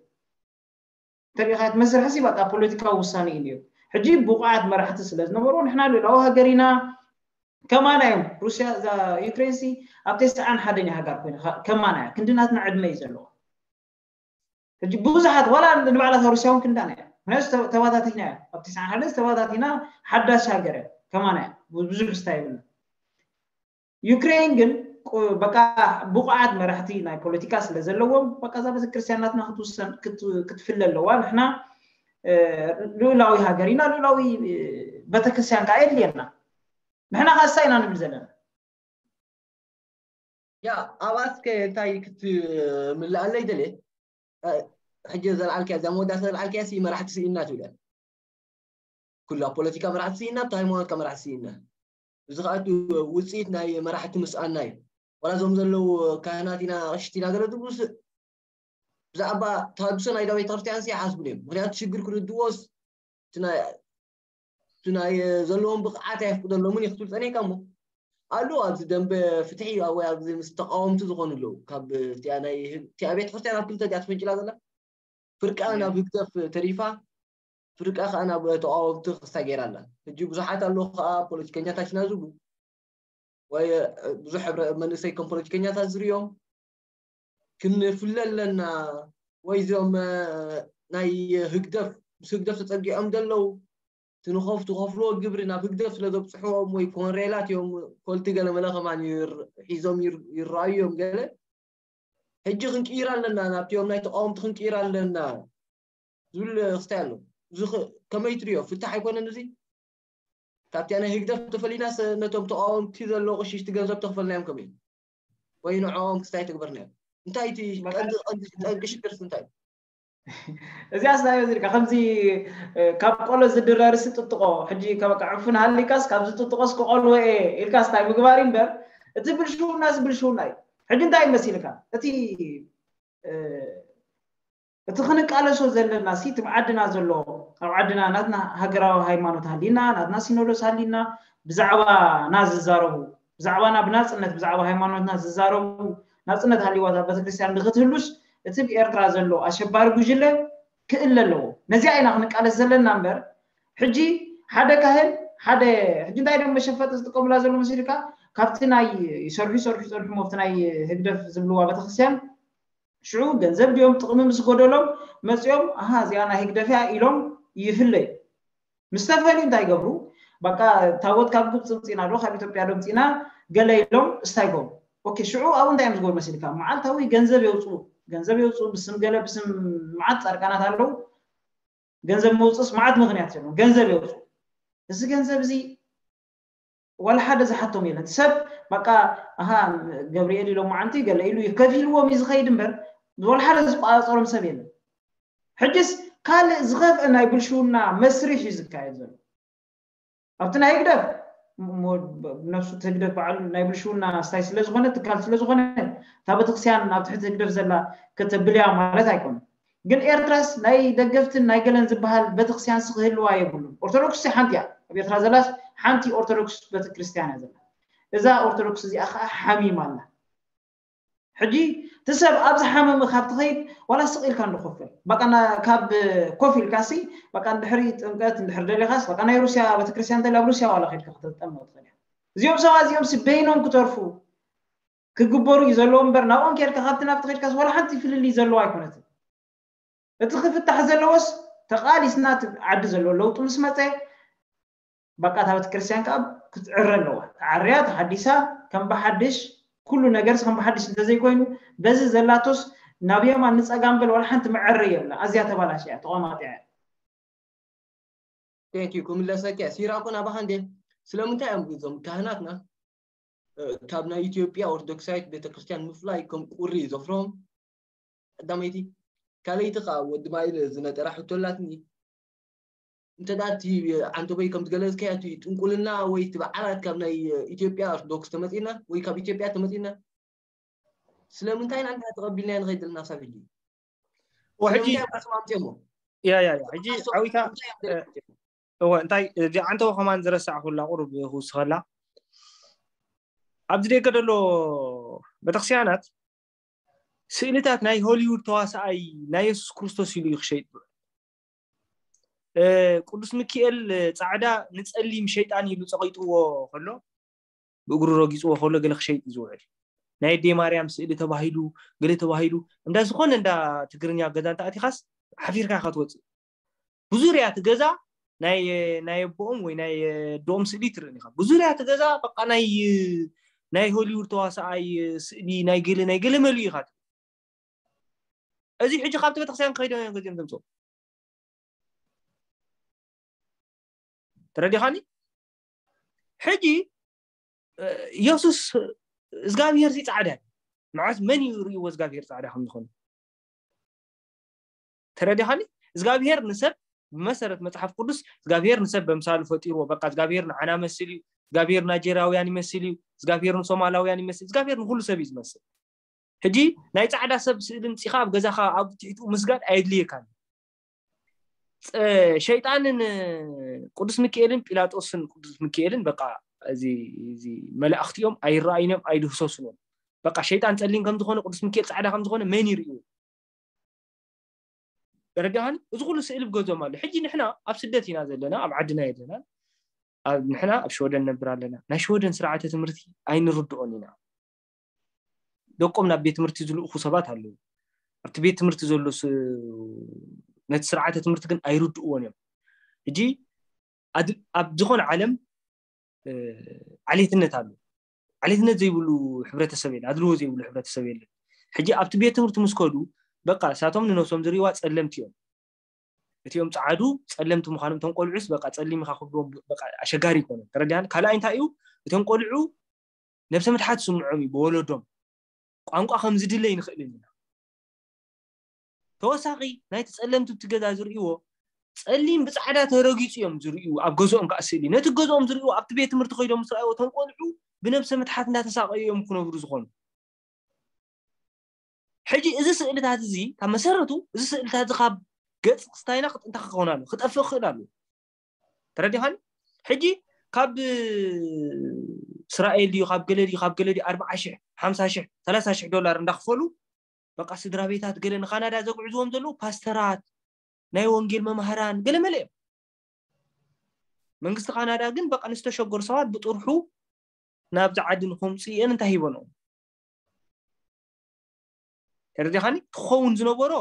ተሪኻት መስርሕሲ በቃ ፖለቲካዊ ውሳነ እዩ ነይሩ ሕጂ ብቑዓት መራሕቲ ስለ ዝነበሩ ንሕና ልእላዊ ሃገር ኢና ከማና እዮም ሩስያ እዛ ዩክሬን ሲ ኣብ ተስዓን ሓደን ሃገር ኮይነ ከማና እያ ክንዲ ናትና ዕድመ እዩ ዘለዎ ሕጂ ብዙሓት ዋላ ንባዕላት ሩስያ እውን ክንዳና እያ ምክንያቱ ተባታቲና እያ ኣብ ተስዓን ሓደን ተባታቲና ሓዳሽ ሃገር እያ ከማና እያ ብዙሕ ስታ ይብልና ዩክሬን ግን በቃ ብቑዓት መራሕቲ ናይ ፖለቲካ ስለ ዘለዎም በቃ እዛ ቤተክርስትያን ናትና ክትውሰን ክትፍለ ኣለዋ ንሕና ልኡላዊ ሃገር ኢና ልኡላዊ ቤተክርስትያን ከዓ የድልየና ንሕና ከዓ እሳ ኢና ንብል ዘለና ያ ኣብኣስከ እንታይ ክትምልኣለይ ደልየ ሕጂ ዘልዓልከያ እዛ መወዳእታ ዘልዓልከያ ሲ መራሕቲ ስኢና ትብለን ኩሉ ኣብ ፖለቲካ መራሕቲ ስኢና ኣብቲ ሃይማኖትካ መራሕቲ ስኢና እዚ ከዓ ውፅኢት ናይ መራሕቲ ምስኣና እዩ ዋላ እዞም ዘለዉ ካህናት ኢና ቀሽቲ ኢና ገለ ዝብሉ ብዛዕባ ተሃድሶ ናይ ቤተክርስትያን ሲ ይሓስቡን እዮም ምክንያቱ ሽግር ክርድዎስ እቲ ናይ ዘለዎም ብቕዓት ኣየፍቅደሎምን እዩ ክትብል ፀኒሕካ እሞ ኣለዉ ኣብዚ ደንበ ፍትሒ ወይ ኣብዚ ምስ ተቃወምቲ ዝኾኑ ኣለዉ ካብ እቲኣ ቤተ ክርስትያን ኣብ ክልተ እቲኣ ተፈንጭላ ዘላ ፍርቃ ናብ ህግደፍ ተሪፋ ፍርቃ ከዓ ናብ ተቃወምቲ ክስታ ገይራ ኣላ ሕጂ ብዙሓት ኣለዉ ከዓ ፖለቲከኛታት ኢና ዝብሉ ወይ ብዙሕ መንእሰይ ከም ፖለቲከኛታት ዝርዮም ክንፍለ ኣለና ወይ እዚኦም ናይ ህግደፍ ምስ ህግደፍ ተፀጊዖም ዘለዉ ትንኸፍ ትኸፍልዎ ግብሪ ናብ ህግደፍ ስለ ዘብፅሕዎም ወይ ኮንሬላት እዮም ኮልቲ ገለመለ ከማን ሒዞም ይረኣዩ እዮም ገለ ሕጂ ክንቅይር ኣለና ናብቲኦም ናይ ተቃወምቲ ክንቅይር ኣለና ዝብል ክስታይ ኣሎ እዚ ከመይ ትሪኦ ፍታሕ ኣይኮነን እዚ ካብቲያ ናይ ህግደፍ ተፈሊናስ ነቶም ተቃወምቲ ዘለዉ ቅሽሽቲ ገንዘብ ተኽፈልናዮም ከመይ ወይ ንዕኦም ክስታይ ትግበርናዮም እንታይ እቲ ጠንቂ ሽግርስ እንታይ እዚኣ ስታዮ ዝልካ ከምዚ ካብ ቆሎ ዝድረርሲ ጥጥቆ ሕጂ ከበቃ ዕፉን ሃሊካስ ካብዚ ጥጥቆስ ክቆልወ እየ ኢልካ ስታይ ምግባር እምበር እቲ ብልሽውናስ ብልሽውና እዩ ሕጂ እንታይ መሲልካ እቲ እቲ ክንቃለሶ ዘለና ሲ ትብ ዓድና ዘሎ ኣብ ዓድና ናትና ሃገራዊ ሃይማኖት ሃሊና ናትና ሲኖዶስ ሃሊና ብዛዕባ ና ዝዛረቡ ብዛዕባና ብናፅነት ብዛዕባ ሃይማኖትና ዝዛረቡ ናፅነት ሃሊዋታ ቤተክርስትያን ንክትህሉስ እቲ ብኤርትራ ዘሎ ኣሸባሪ ጉጅለ ክእለ ኣለዎ ነዚኣ ኢና ክንቃለስ ዘለና እምበር ሕጂ ሓደ ካህን ሓደ ሕጂ እንታይ ደም መሸፈጢ ዝጥቀሙላ ዘሎ መሲልካ ካብቲ ናይ ይሰርሑ ይሰርሑ ይፀንሑ ሞፍቲ ናይ ህግደፍ ዝብልዋ ቤተክርስትያን ሽዑ ገንዘብ ድዮም ጥቕሚ ምስ ጎደሎም መፂኦም ኣሃ እዚኣ ናይ ህግደፍ እያ ኢሎም ይፍለዩ ምስ ተፈልዩ እንታይ ይገብሩ በቃ ታቦት ካብ ግብፂ ምፅና ዶ ካብ ኢትዮጵያ ዶ ምፅና ገለ ኢሎም እስታይ ይገብሩ ኦኬ ሽዑ ኣብኡ እንታይ እዮም ዝገብሩ መሲልካ መዓልታዊ ገንዘብ የውፅኡ ገንዘብ የውፅኡ ብስም ገለ ብስም መዓት ፃድቃናት ኣለዉ ገንዘብ መውፅእስ መዓት ምክንያት ዘለዎም ገንዘብ የውፅኡ እዚ ገንዘብ እዚ ዋላ ሓደ ዝሓቶም የለን ሰብ በቃ ኣሃ ገብርኤል ኢሎም መዓንቲ ገለ ኢሉ ከፊልዎም እዩ ዝኸይድ እምበር ዋላ ሓደ ዝቆፃፀሮም ሰብ የለን ሕጅስ ካልእ ዝኸፍአ ናይ ብልሽውና መስርሕ እዩ ዝካየድ ዘሎ ኣብቲ ናይ ህግደፍ ነብሱ ህግደፍ በዓሉ ናይ ብልሽውና ስታይ ስለዝኾነ ትካል ስለዝኾነ እታ ቤተክርስትያን ኣብ ትሕቲ ህግደፍ ዘላ ከተብልያ ማለት ኣይኮነ። ግን ኤርትራስ ናይ ደገፍትን ናይ ገለን ዝበሃል ቤተክርስትያን ክህልዋ የብሉን። ኦርቶዶክስ ሓንቲ እያ ኣብ ኤርትራ ዘላስ ሓንቲ ኦርቶዶክስ ቤተክርስትያን እያ ዘላ። እዛ ኦርቶዶክስ እዚኣ ከዓ ሓሚማ ኣላ። ሕጂ እቲ ሰብ ኣብ ዝሓመመ ካብ ትኸይድ ዋላ ስቕ ኢልካ እንዶ ኮፍ በል። በቃ ና- ካብ ኮፍ ኢልካ ሲ በቃ እንድሕሪ ጥምቀት እንድሕር ደሊኻስ በቃ ናይ ሩስያ ቤተክርስትያን እንተላ ኣብ ሩስያ ዋላ ከድካ ክትጠመቕ ትኽእል እያ። እዚኦም ሰባት እዚኦም ሲ በይኖም ክተርፉ ክግበሩ እዩ ዘለዎ እምበር ናብኦም ከድካ ካብቲ ናብቲ ከድካስ ዋላ ሓንቲ ፍልልይ ዘለዎ ኣይኮነትን። እቲ ክፍታሕ ዘለዎስ ተቓሊስና እቲ ዓዲ ዘለዎ ለውጢ ምስ መፀ በቃ እታ ቤተክርስትያን ከዓ ክትዕረ ኣለዋ። ተዓርያ ተሓዲሳ ከም ብሓድሽ ኩሉ ነገር ከም ብሓድሽ እንተዘይኮይኑ በዚ ዘላቶስ ናብ የማን ንፀጋም በል ዋላ ሓንቲ መዐረ የብላ። ኣዝያ ተባላሽ እያ ተቋማጢ እያ። Thank you ክምለሰኪ እያ። ሲራኩን ኣባኻ እንዴ ስለምንታይ እዮም እዞም ካህናትና እ፣ ካብ ናይ ኢትዮጵያ ኦርቶዶክሳዊት ቤተክርስትያን ምፍላይ ከም ቁሪ ዘፍርሆም ቀዳመይቲ። ካልኣይቲ ከዓ ወዲ ማይል ዝነጠራ ሕቶ ኣላትኒ። እንተ ደኣ እቲ ዓንተቦይ ከም ዝገለጽካዮ እቲ ጥንቁልና ወይ እቲ በዓላት ካብ ናይ ኢትዮጵያ ኦርቶዶክስ ተመጺና ወይ ካብ ኢትዮጵያ ተመጺና ስለምንታይ ኢና ንሕና ተቐቢልና ንኸይድ ዘለና ሳብ ሕጂ? ወሕጂ ስለምንታይ እዮም ኣስማምትዮሞ? ያ ያ ያ ሕጂ ዓዊታ እወ እንታይ እዚ ዓንተቦ ከማን ዝረሳዕኩላ ቁሩብ ክውስኸላ ኣብዚ ደገ ዘሎ ቤተክርስትያናት ስእልታት ናይ ሆሊውድ ተዋሳኣይ ናይ የሱስ ክርስቶስ ኢሉ እዩ ክሸይጥ ዝውዕል። እ፣ ቅዱስ ሚካኤል እ፣ ፃዕዳ ንፀሊም ሸይጣን ኢሉ ፀቂጥዎ ከሎ ብእግሩ ረጊፅዎ ከሎ ገለ ክሸይጥ እዩ ዝውዕል። ናይ ኣደይ ማርያም ስእሊ ተባሂሉ ገለ ተባሂሉ እንዳ ዝኾነ እንዳ ትግርኛ ገዛ እንተኣቲኻስ ሓፊርካ ኢኻ ትወፅእ። ብዙርያ እቲ ገዛ ናይ ናይ ኣቦኦም ወይ ናይ ኣደኦም ስእሊ ትርእን ኢኻ። ብዙርያ እቲ ገዛ በቃ ናይ ናይ ሆሊውድ ተዋሳኣይ ስእሊ ናይ ገለ ናይ ገለ መሊኡ ኢኻ ትርኢ። እዚ ሕጂ ካብቲ ቤተክርስትያን ከይዶም እዮም ገዚኦም ዘምፅኦ። ተረዲኻኒ? ሕጂ እ፣ ኢየሱስ እግዚኣብሔር ሲ ጻዕዳ እዩ። መዓስ መን እዩ ርእይዎ እግዚኣብሔር ጻዕዳ ከም ዝኾነ? ተረዲኻኒ? እግዚኣብሔር ንሰብ ብመሰረት መጽሓፍ ቅዱስ እግዚኣብሔር ንሰብ በምሳሉ ፈጢርዎ። በቃ እግዚኣብሔር ንዓና መስል እዩ። እግዚኣብሔር ናይጀርያውያን ይመስል እዩ። እግዚኣብሔር ንሶማላውያን ይመስል። እግዚኣብሔር ንኹሉ ሰብ እዩ ዝመስል። ሕጂ ናይ ጻዕዳ ሰብ ስእሊ ምጺኻ ኣብ ገዛኻ ኣብ ትሕቲኡ ምስጋድ ኣየድልየካን። ጸ- ሸይጣንን ቅዱስ ሚካኤልን ጲላጦስን ቅዱስ ሚካኤልን በቃ እዚ እዚ መላእኽቲ እዮም ኣይረኣዩን እዮም ኣይድህሰሱን እዮም። በቃ ሸይጣን ጸሊም ከም ዝኾነ ቅዱስ ሚካኤል ጻዕዳ ከም ዝኾነ መን ይርእዩ? ተረዲኻኒ? እዚ ኩሉ ስእሊ ብገዞም ኣሎ። ሕጂ ንሕና ኣብ ስደት ኢና ዘለና፣ ኣብ ዓድና የለና። ኣብ ንሕና ኣብ ሽወደን ነብር ኣለና። ናይ ሽወደን ስርዓተ ትምህርቲ ኣይንርድኦን ኢና። ደቆም ናብ ቤት ትምህርቲ ዝልእኹ ሰባት ኣለዉ። ኣብቲ ቤት ትምህርቲ ዘሎ ስ- ነቲ ስርዓተ ትምህርቲ ግን ኣይርድእዎን እዮም። ሕጂ ኣድ- ኣብ ዝኾነ ዓለም እ፣ ዓሌትነት ኣሎ። ዓሌትነት ዘይብሉ ሕብረተሰብ የለን፣ ኣድልዎ ዘይብሉ ሕብረተሰብ የለን። ሕጂ ኣብቲ ቤት ትምህርቲ ምስ ከዱ በቃ እሳቶም ንነብሶም ዝርእይዋ ጸለምቲ እዮም። እቲኦም ጸዓዱ ጸለምቲ ምዃኖም እቶም ቆልዑስ በቃ ጸሊም ኢኻ ክብልዎም በቃ ኣሸጋሪ ይኮኑ። ተረዲኣን ካልኣይ እንታይ እዩ እቶም ቆልዑ ነብሰ ምትሓት ስምዖም እዩ ብወለዶም ቋንቋ ከም ዝድለ ይንኽእልን ኢና። ተወሳኺ ናይቲ ጸለምቲ ብቲ ገዛ ዝርእይዎ ጸሊም ብጻዕዳ ተረጊጹ እዮም ዝርእዩ ኣብ ገዝኦም ከዓ ስእሊ ነቲ ገዝኦም ዝርእይዎ ኣብቲ ቤት ትምህርቲ ከይዶም ምስ ረኣይዎ እቶም ቆልዑ ብነብሰ ምትሓት እንዳተሳቀዩ እዮም ክነብሩ ዝኾኑ። ሕጂ እዚ ስእልታት እዚ ካብ መሰረቱ እዚ ስእልታት እዚ ካብ ገጽ ክስታይና ክጥንታ ክኸውን ኣሎ ክጠፍእ ክኽእል ኣሎ። ተረዲኻኒ? ሕጂ ካብ እስራኤል ድዩ ካብ ገለ ድዩ ካብ ገለ ድዩ ኣርብዓ ሽሕ ሓምሳ ሽሕ ሰላሳ ሽሕ ዶላር እንዳኽፈሉ በቃ ስድራ ቤታት ገለ ንካናዳ ዘጉዕዝዎም ዘለዉ ፓስተራት ናይ ወንጌል መማህራን ገለ መለ እዮም። መንግስቲ ካናዳ ግን በቃ ንዝተሸገሩ ሰባት ብጥርሑ ናብዚ ዓዲ ንከምፅኡ እየን እንታይ ሂበንኦም? ተረዲኻኒ? ክኸውን ዝነበሮ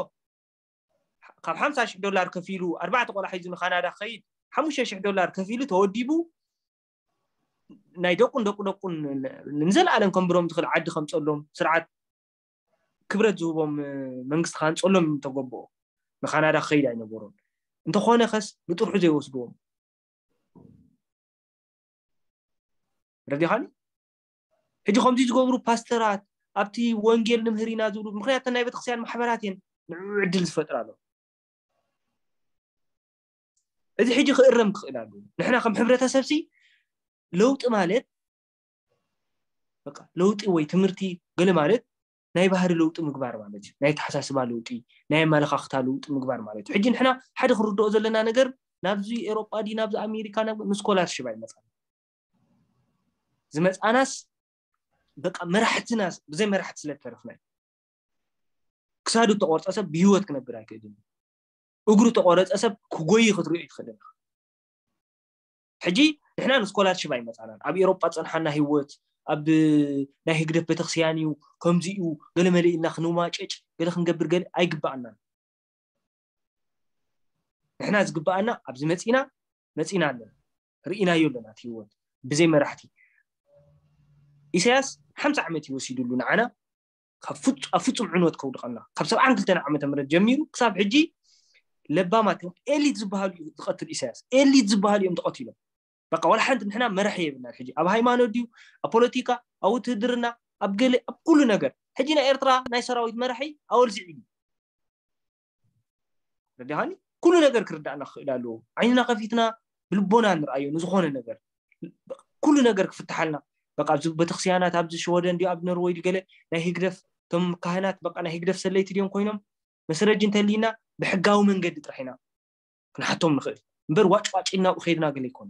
ካብ ሓምሳ ሽሕ ዶላር ከፊሉ ኣርባዕተ ቆልዓ ሒዙ ንካናዳ ክኸይድ ሓሙሽተ ሽሕ ዶላር ከፊሉ ተወዲቡ ናይ ደቁን ደቁ ደቁን ንዘለኣለም ከንብሮም ዝኽእል ዓዲ ከምፀሎም ስርዓት ክብረት ዝህቦም መንግስቲ ካንፀሎም ተገበኦ። ንካናዳ ክኸይድ ኣይነበሮን። እንተኾነ ከስ ብጥርሑ ዘይወስድዎም ረዲኻኒ ሕጂ ከምዚ ዝገብሩ ፓስተራት ኣብቲ ወንጌል ንምህር ኢና ዝብሉ ምክንያት ናይ ቤተክርስትያን ማሕበራት እየን ንዕኡ ዕድል ዝፈጥራ ኣሎ። እዚ ሕጂ ክእረም ክኽእል ኣሎ። ንሕና ከም ሕብረተሰብ ሲ ለውጢ ማለት በቃ ለውጢ ወይ ትምህርቲ ገለ ማለት ናይ ባህሪ ለውጢ ምግባር ማለት እዩ። ናይ ተሓሳስባ ለውጢ፣ ናይ ኣመለኻኽታ ለውጢ ምግባር ማለት እዩ። ሕጂ ንሕና ሓደ ክንርድኦ ዘለና ነገር ናብዚ ኤሮጳ ድዩ ናብዚ ኣሜሪካ ናብ ንስኮላርሽፕ ኣይመጻና። ዝመጻናስ በቃ መራሕትና ብዘይ መራሕቲ ስለ ተረፍና እዩ። ክሳዱ ተቆርጸ ሰብ ብህይወት ክነብር ኣይክእልን። እግሩ ተቆረጸ ሰብ ክጎይ ክትሪኦ ይትኽእል ኢኻ። ሕጂ ንሕና ንስኮላርሽፕ ኣይመጻናን። ኣብ ኤሮጳ ጸንሓና ህይወት ኣብ ናይ ህግደፍ ቤተክርስቲያን እዩ ከምዚ እዩ ገለ መለ ኢልና ክንማጨጭ ገለ ክንገብር ገለ ኣይግባኣናን። ንሕና ዝግባኣና ኣብዚ መጺና መጺና ኣለና ርኢናዮ ኣለና እቲ ህይወት ብዘይ መራሕቲ። ኢሳያስ ሓምሳ ዓመት እዩ ወሲዱሉ ንዓና ካብ ፍጹ- ኣብ ፍጹም ዕንወት ከውድቐና ካብ ሰብዓን ክልተን ዓመተ ምህረት ጀሚሩ ክሳብ ሕጂ ለባማት እዮም። ኤሊት ዝበሃሉ እዩ ዝቐትል ኢሳያስ። ኤሊት ዝበሃሉ እዮም ተቐቲሎም። በቃ ዋላ ሓንቲ ንሕና መራሒ የብልናን። ሕጂ ኣብ ሃይማኖት ድዩ ኣብ ፖለቲካ ኣብ ውትህድርና ኣብ ገለ ኣብ ኩሉ ነገር ሕጂ ናይ ኤርትራ ናይ ሰራዊት መራሒ ኣወልዚዑ እዩ። ረዲኻኒ ኩሉ ነገር ክርዳእና ክኽእል ኣለዎ። ዓይንና ከፊትና ብልቦና ንርኣዮ ንዝኾነ ነገር ኩሉ ነገር ክፍትሓልና በቃ ኣብዚ ቤተክርስቲያናት ኣብዚ ሽወደን ድዩ ኣብ ኖርወይ ድዩ ገለ ናይ ህግደፍ እቶም ካህናት በቃ ናይ ህግደፍ ሰለይቲ ድዮም ኮይኖም መስረጂ እንተልይና ብሕጋዊ መንገዲ ጥራሕ ኢና ክንሓቶም ንኽእል እምበር ዋጭ ዋጭ ኢልና ኣብኡ ከይድና ገለ ይኮኑ።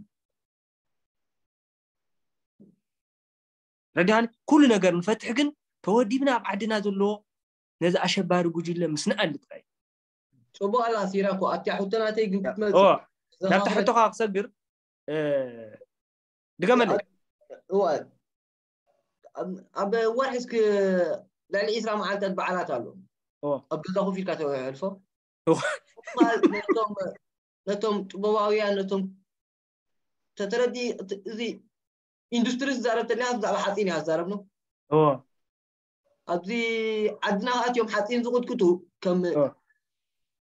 ረዲኻኒ ኩሉ ነገር ንፈትሕ ግን ተወዲብና ኣብ ዓድና ዘለዎ ነዚ ኣሸባሪ ጉጅለ ምስ ንኣሊ ጥራይ። ፅቡቅ ኣላ ሲራ እኮ ኣብቲ ሕቶ ናተይ ግን ክትመፅእ እዎ ናብቲ ሕቶኻ ክሰግር እ፣ ድገመለይ። እዋ ኣብ ወርሒ እስክ ልዕሊ ዒስራ መዓልታት በዓላት ኣሎ። እዎ ኣብ ገዛ ኮፍ ኢልካ ተሕልፎ እዎ ነቶም ጥበባውያን ነቶም ተተረዲ እዚ ኢንዱስትሪ ዝዛረብ ተለና ብዛዕባ ሓፂን እያ ዝዛረብ ነው። እዎ ኣብዚ ዓድና ከኣትዮም ሓፂን ዝቁጥቅጡ ከም እዎ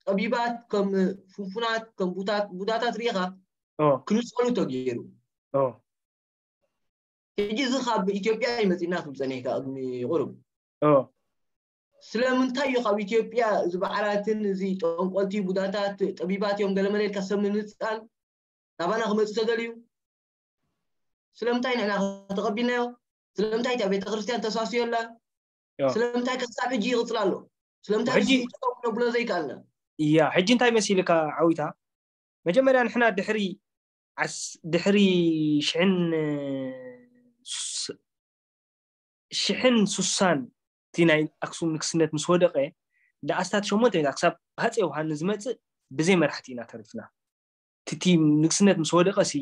ጠቢባት ከም ፍንፉናት ከም ቡታት ቡዳታት ሪኢኻ እዎ ክንፀሉ ተገይሩ። እዎ ሕጂ እዚ ካብ ኢትዮጵያ ይመፅና ክብል ፀኒሕካ ቅድሚ ቁሩብ እዎ ስለምንታይ እዩ ካብ ኢትዮጵያ እዚ በዓላትን እዚ ጠንቆልቲ ቡዳታት ጠቢባት እዮም ገለመለ ኢልካ ሰብ ንምንፃል ናባና ክመፅእ ተደልዩ? ስለምንታይ ንሕና ተቐቢልናዮ? ስለምንታይ እታ ቤተክርስትያን ተሳስዮ ኣላ? እዎ ስለምንታይ ክሳብ ሕጂ ይቕፅል ኣሎ? ስለምንታይ ሕጂ ንሱ ይጠው ነብሎ ዘይከኣልና? እያ ሕጂ እንታይ መሲልካ ዓዊታ መጀመርያ ንሕና ድሕሪ ዓስ- ድሕሪ ሽሕን ሱስ- ሽሕን ሱሳን እቲ ናይ ኣክሱም ንግስነት ምስ ወደቀ ደኣስታት ሸሞንተ ሚእታት ክሳብ ሃፀ ዮሃንስ ዝመፅእ ብዘይ መራሕቲ ኢና ተሪፍና። እቲ ንግስነት ምስ ወደቀ ሲ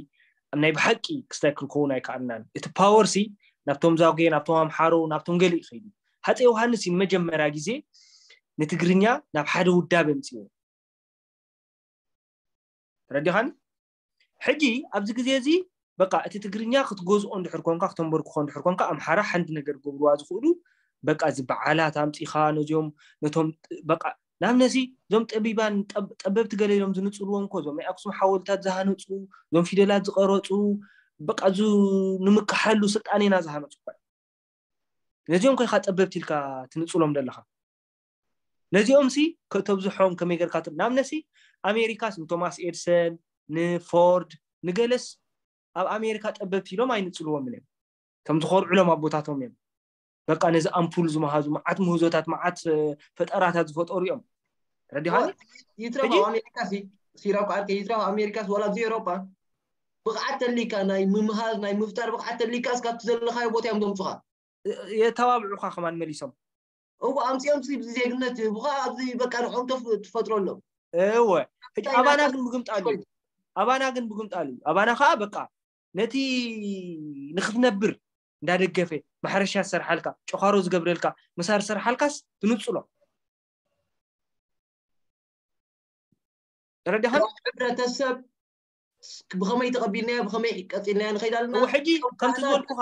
ኣብ ናይ ብሓቂ ክስታይ ክንከውን ኣይከኣልናን። እቲ ፓወር ሲ ናብቶም ዛጉዌ ናብቶም ኣምሓሮ ናብቶም ገለ ይኸይዱ። ሃፀ ዮሃንስ እዩ ንመጀመርያ ግዜ ንትግርኛ ናብ ሓደ ውዳበ ምፅዎ። ተረዲኻኒ? ሕጂ ኣብዚ ግዜ እዚ በቃ እቲ ትግርኛ ክትገዝኦ እንድሕር ኮንካ ክተንበርክኾ እንድሕር ኮንካ ኣምሓራ ሓንቲ ነገር ገብርዋ ዝኽእሉ በቃ እዚ በዓላት ኣምፂኻ ነዚኦም ነቶም በቃ ናብ ነዚ እዞም ጠቢባን ጠብ- ጠበብቲ ገለ ኢሎም ዝንፅልዎም እኮ እዞም ናይ ኣክሱም ሓወልታት ዝሃነፁ እዞም ፊደላት ዝቀረፁ በቃ ዙ ንምክሓሉ ስልጣኔና ዝሃነፁ እኳ ነዚኦም ኮይካ ጠበብቲ ኢልካ ትንፅሎም ዘለካ ነዚኦም ሲ ከተብዝሖም ከመይ ገርካ ት- ንኣብነት ሲ ኣሜሪካስ ንቶማስ ኤድሰን ንፎርድ ንገለስ ኣብ ኣሜሪካ ጠበብቲ ኢሎም ኣይንፅልዎምን እዮም ከም ዝኾርዑሎም ኣቦታቶም እዮም በቃ ነዚ ኣምፑል ዝመሃዙ መዓት ምህዞታት መዓት እ፣ ፈጠራታት ዝፈጠሩ እዮም ረዲኻኒ ይትረፍ ሕጂ- ኣብ ኣሜሪካ ሲ ሲራብ ከዓርከ ይትረፍ ኣብ ኣሜሪካስ ዋላ ኣብዚ ኤውሮጳ ብቕዓት ተሊካ ናይ ምምሃዝ ናይ ምፍጣር ብቕዓት ተሊካ እስካብቲ ዘለካዮ ቦታ እዮም ዘምፁኻ የተባብዑካ ከማን መሊሶም እዎ ኣምፅኦም ሲ ብዚ ዜግነት ይህቡኻ ኣብዚ በቃ ንዕኦም ተፍ- ትፈጥረሎም እወ ሕጂ ኣባና ግን ምግምጣሉ እዩ ኣባና ግን ምግምጣሉ እዩ ኣባና ከዓ በቃ ነቲ ንክትነብር እንዳደገፈ ማሕረሻ ዝሰርሓልካ ጨኻሮ ዝገብረልካ ምሳር ዝሰርሓልካስ ትንፅሎ ተረዲኻን ሕብረተሰብ ብኸመይ ተቐቢልናዮ ብኸመይ ቀፂልናዮ ንኸይድ ኣለና እወ ሕጂ ከምቲ ዝበልኩኻ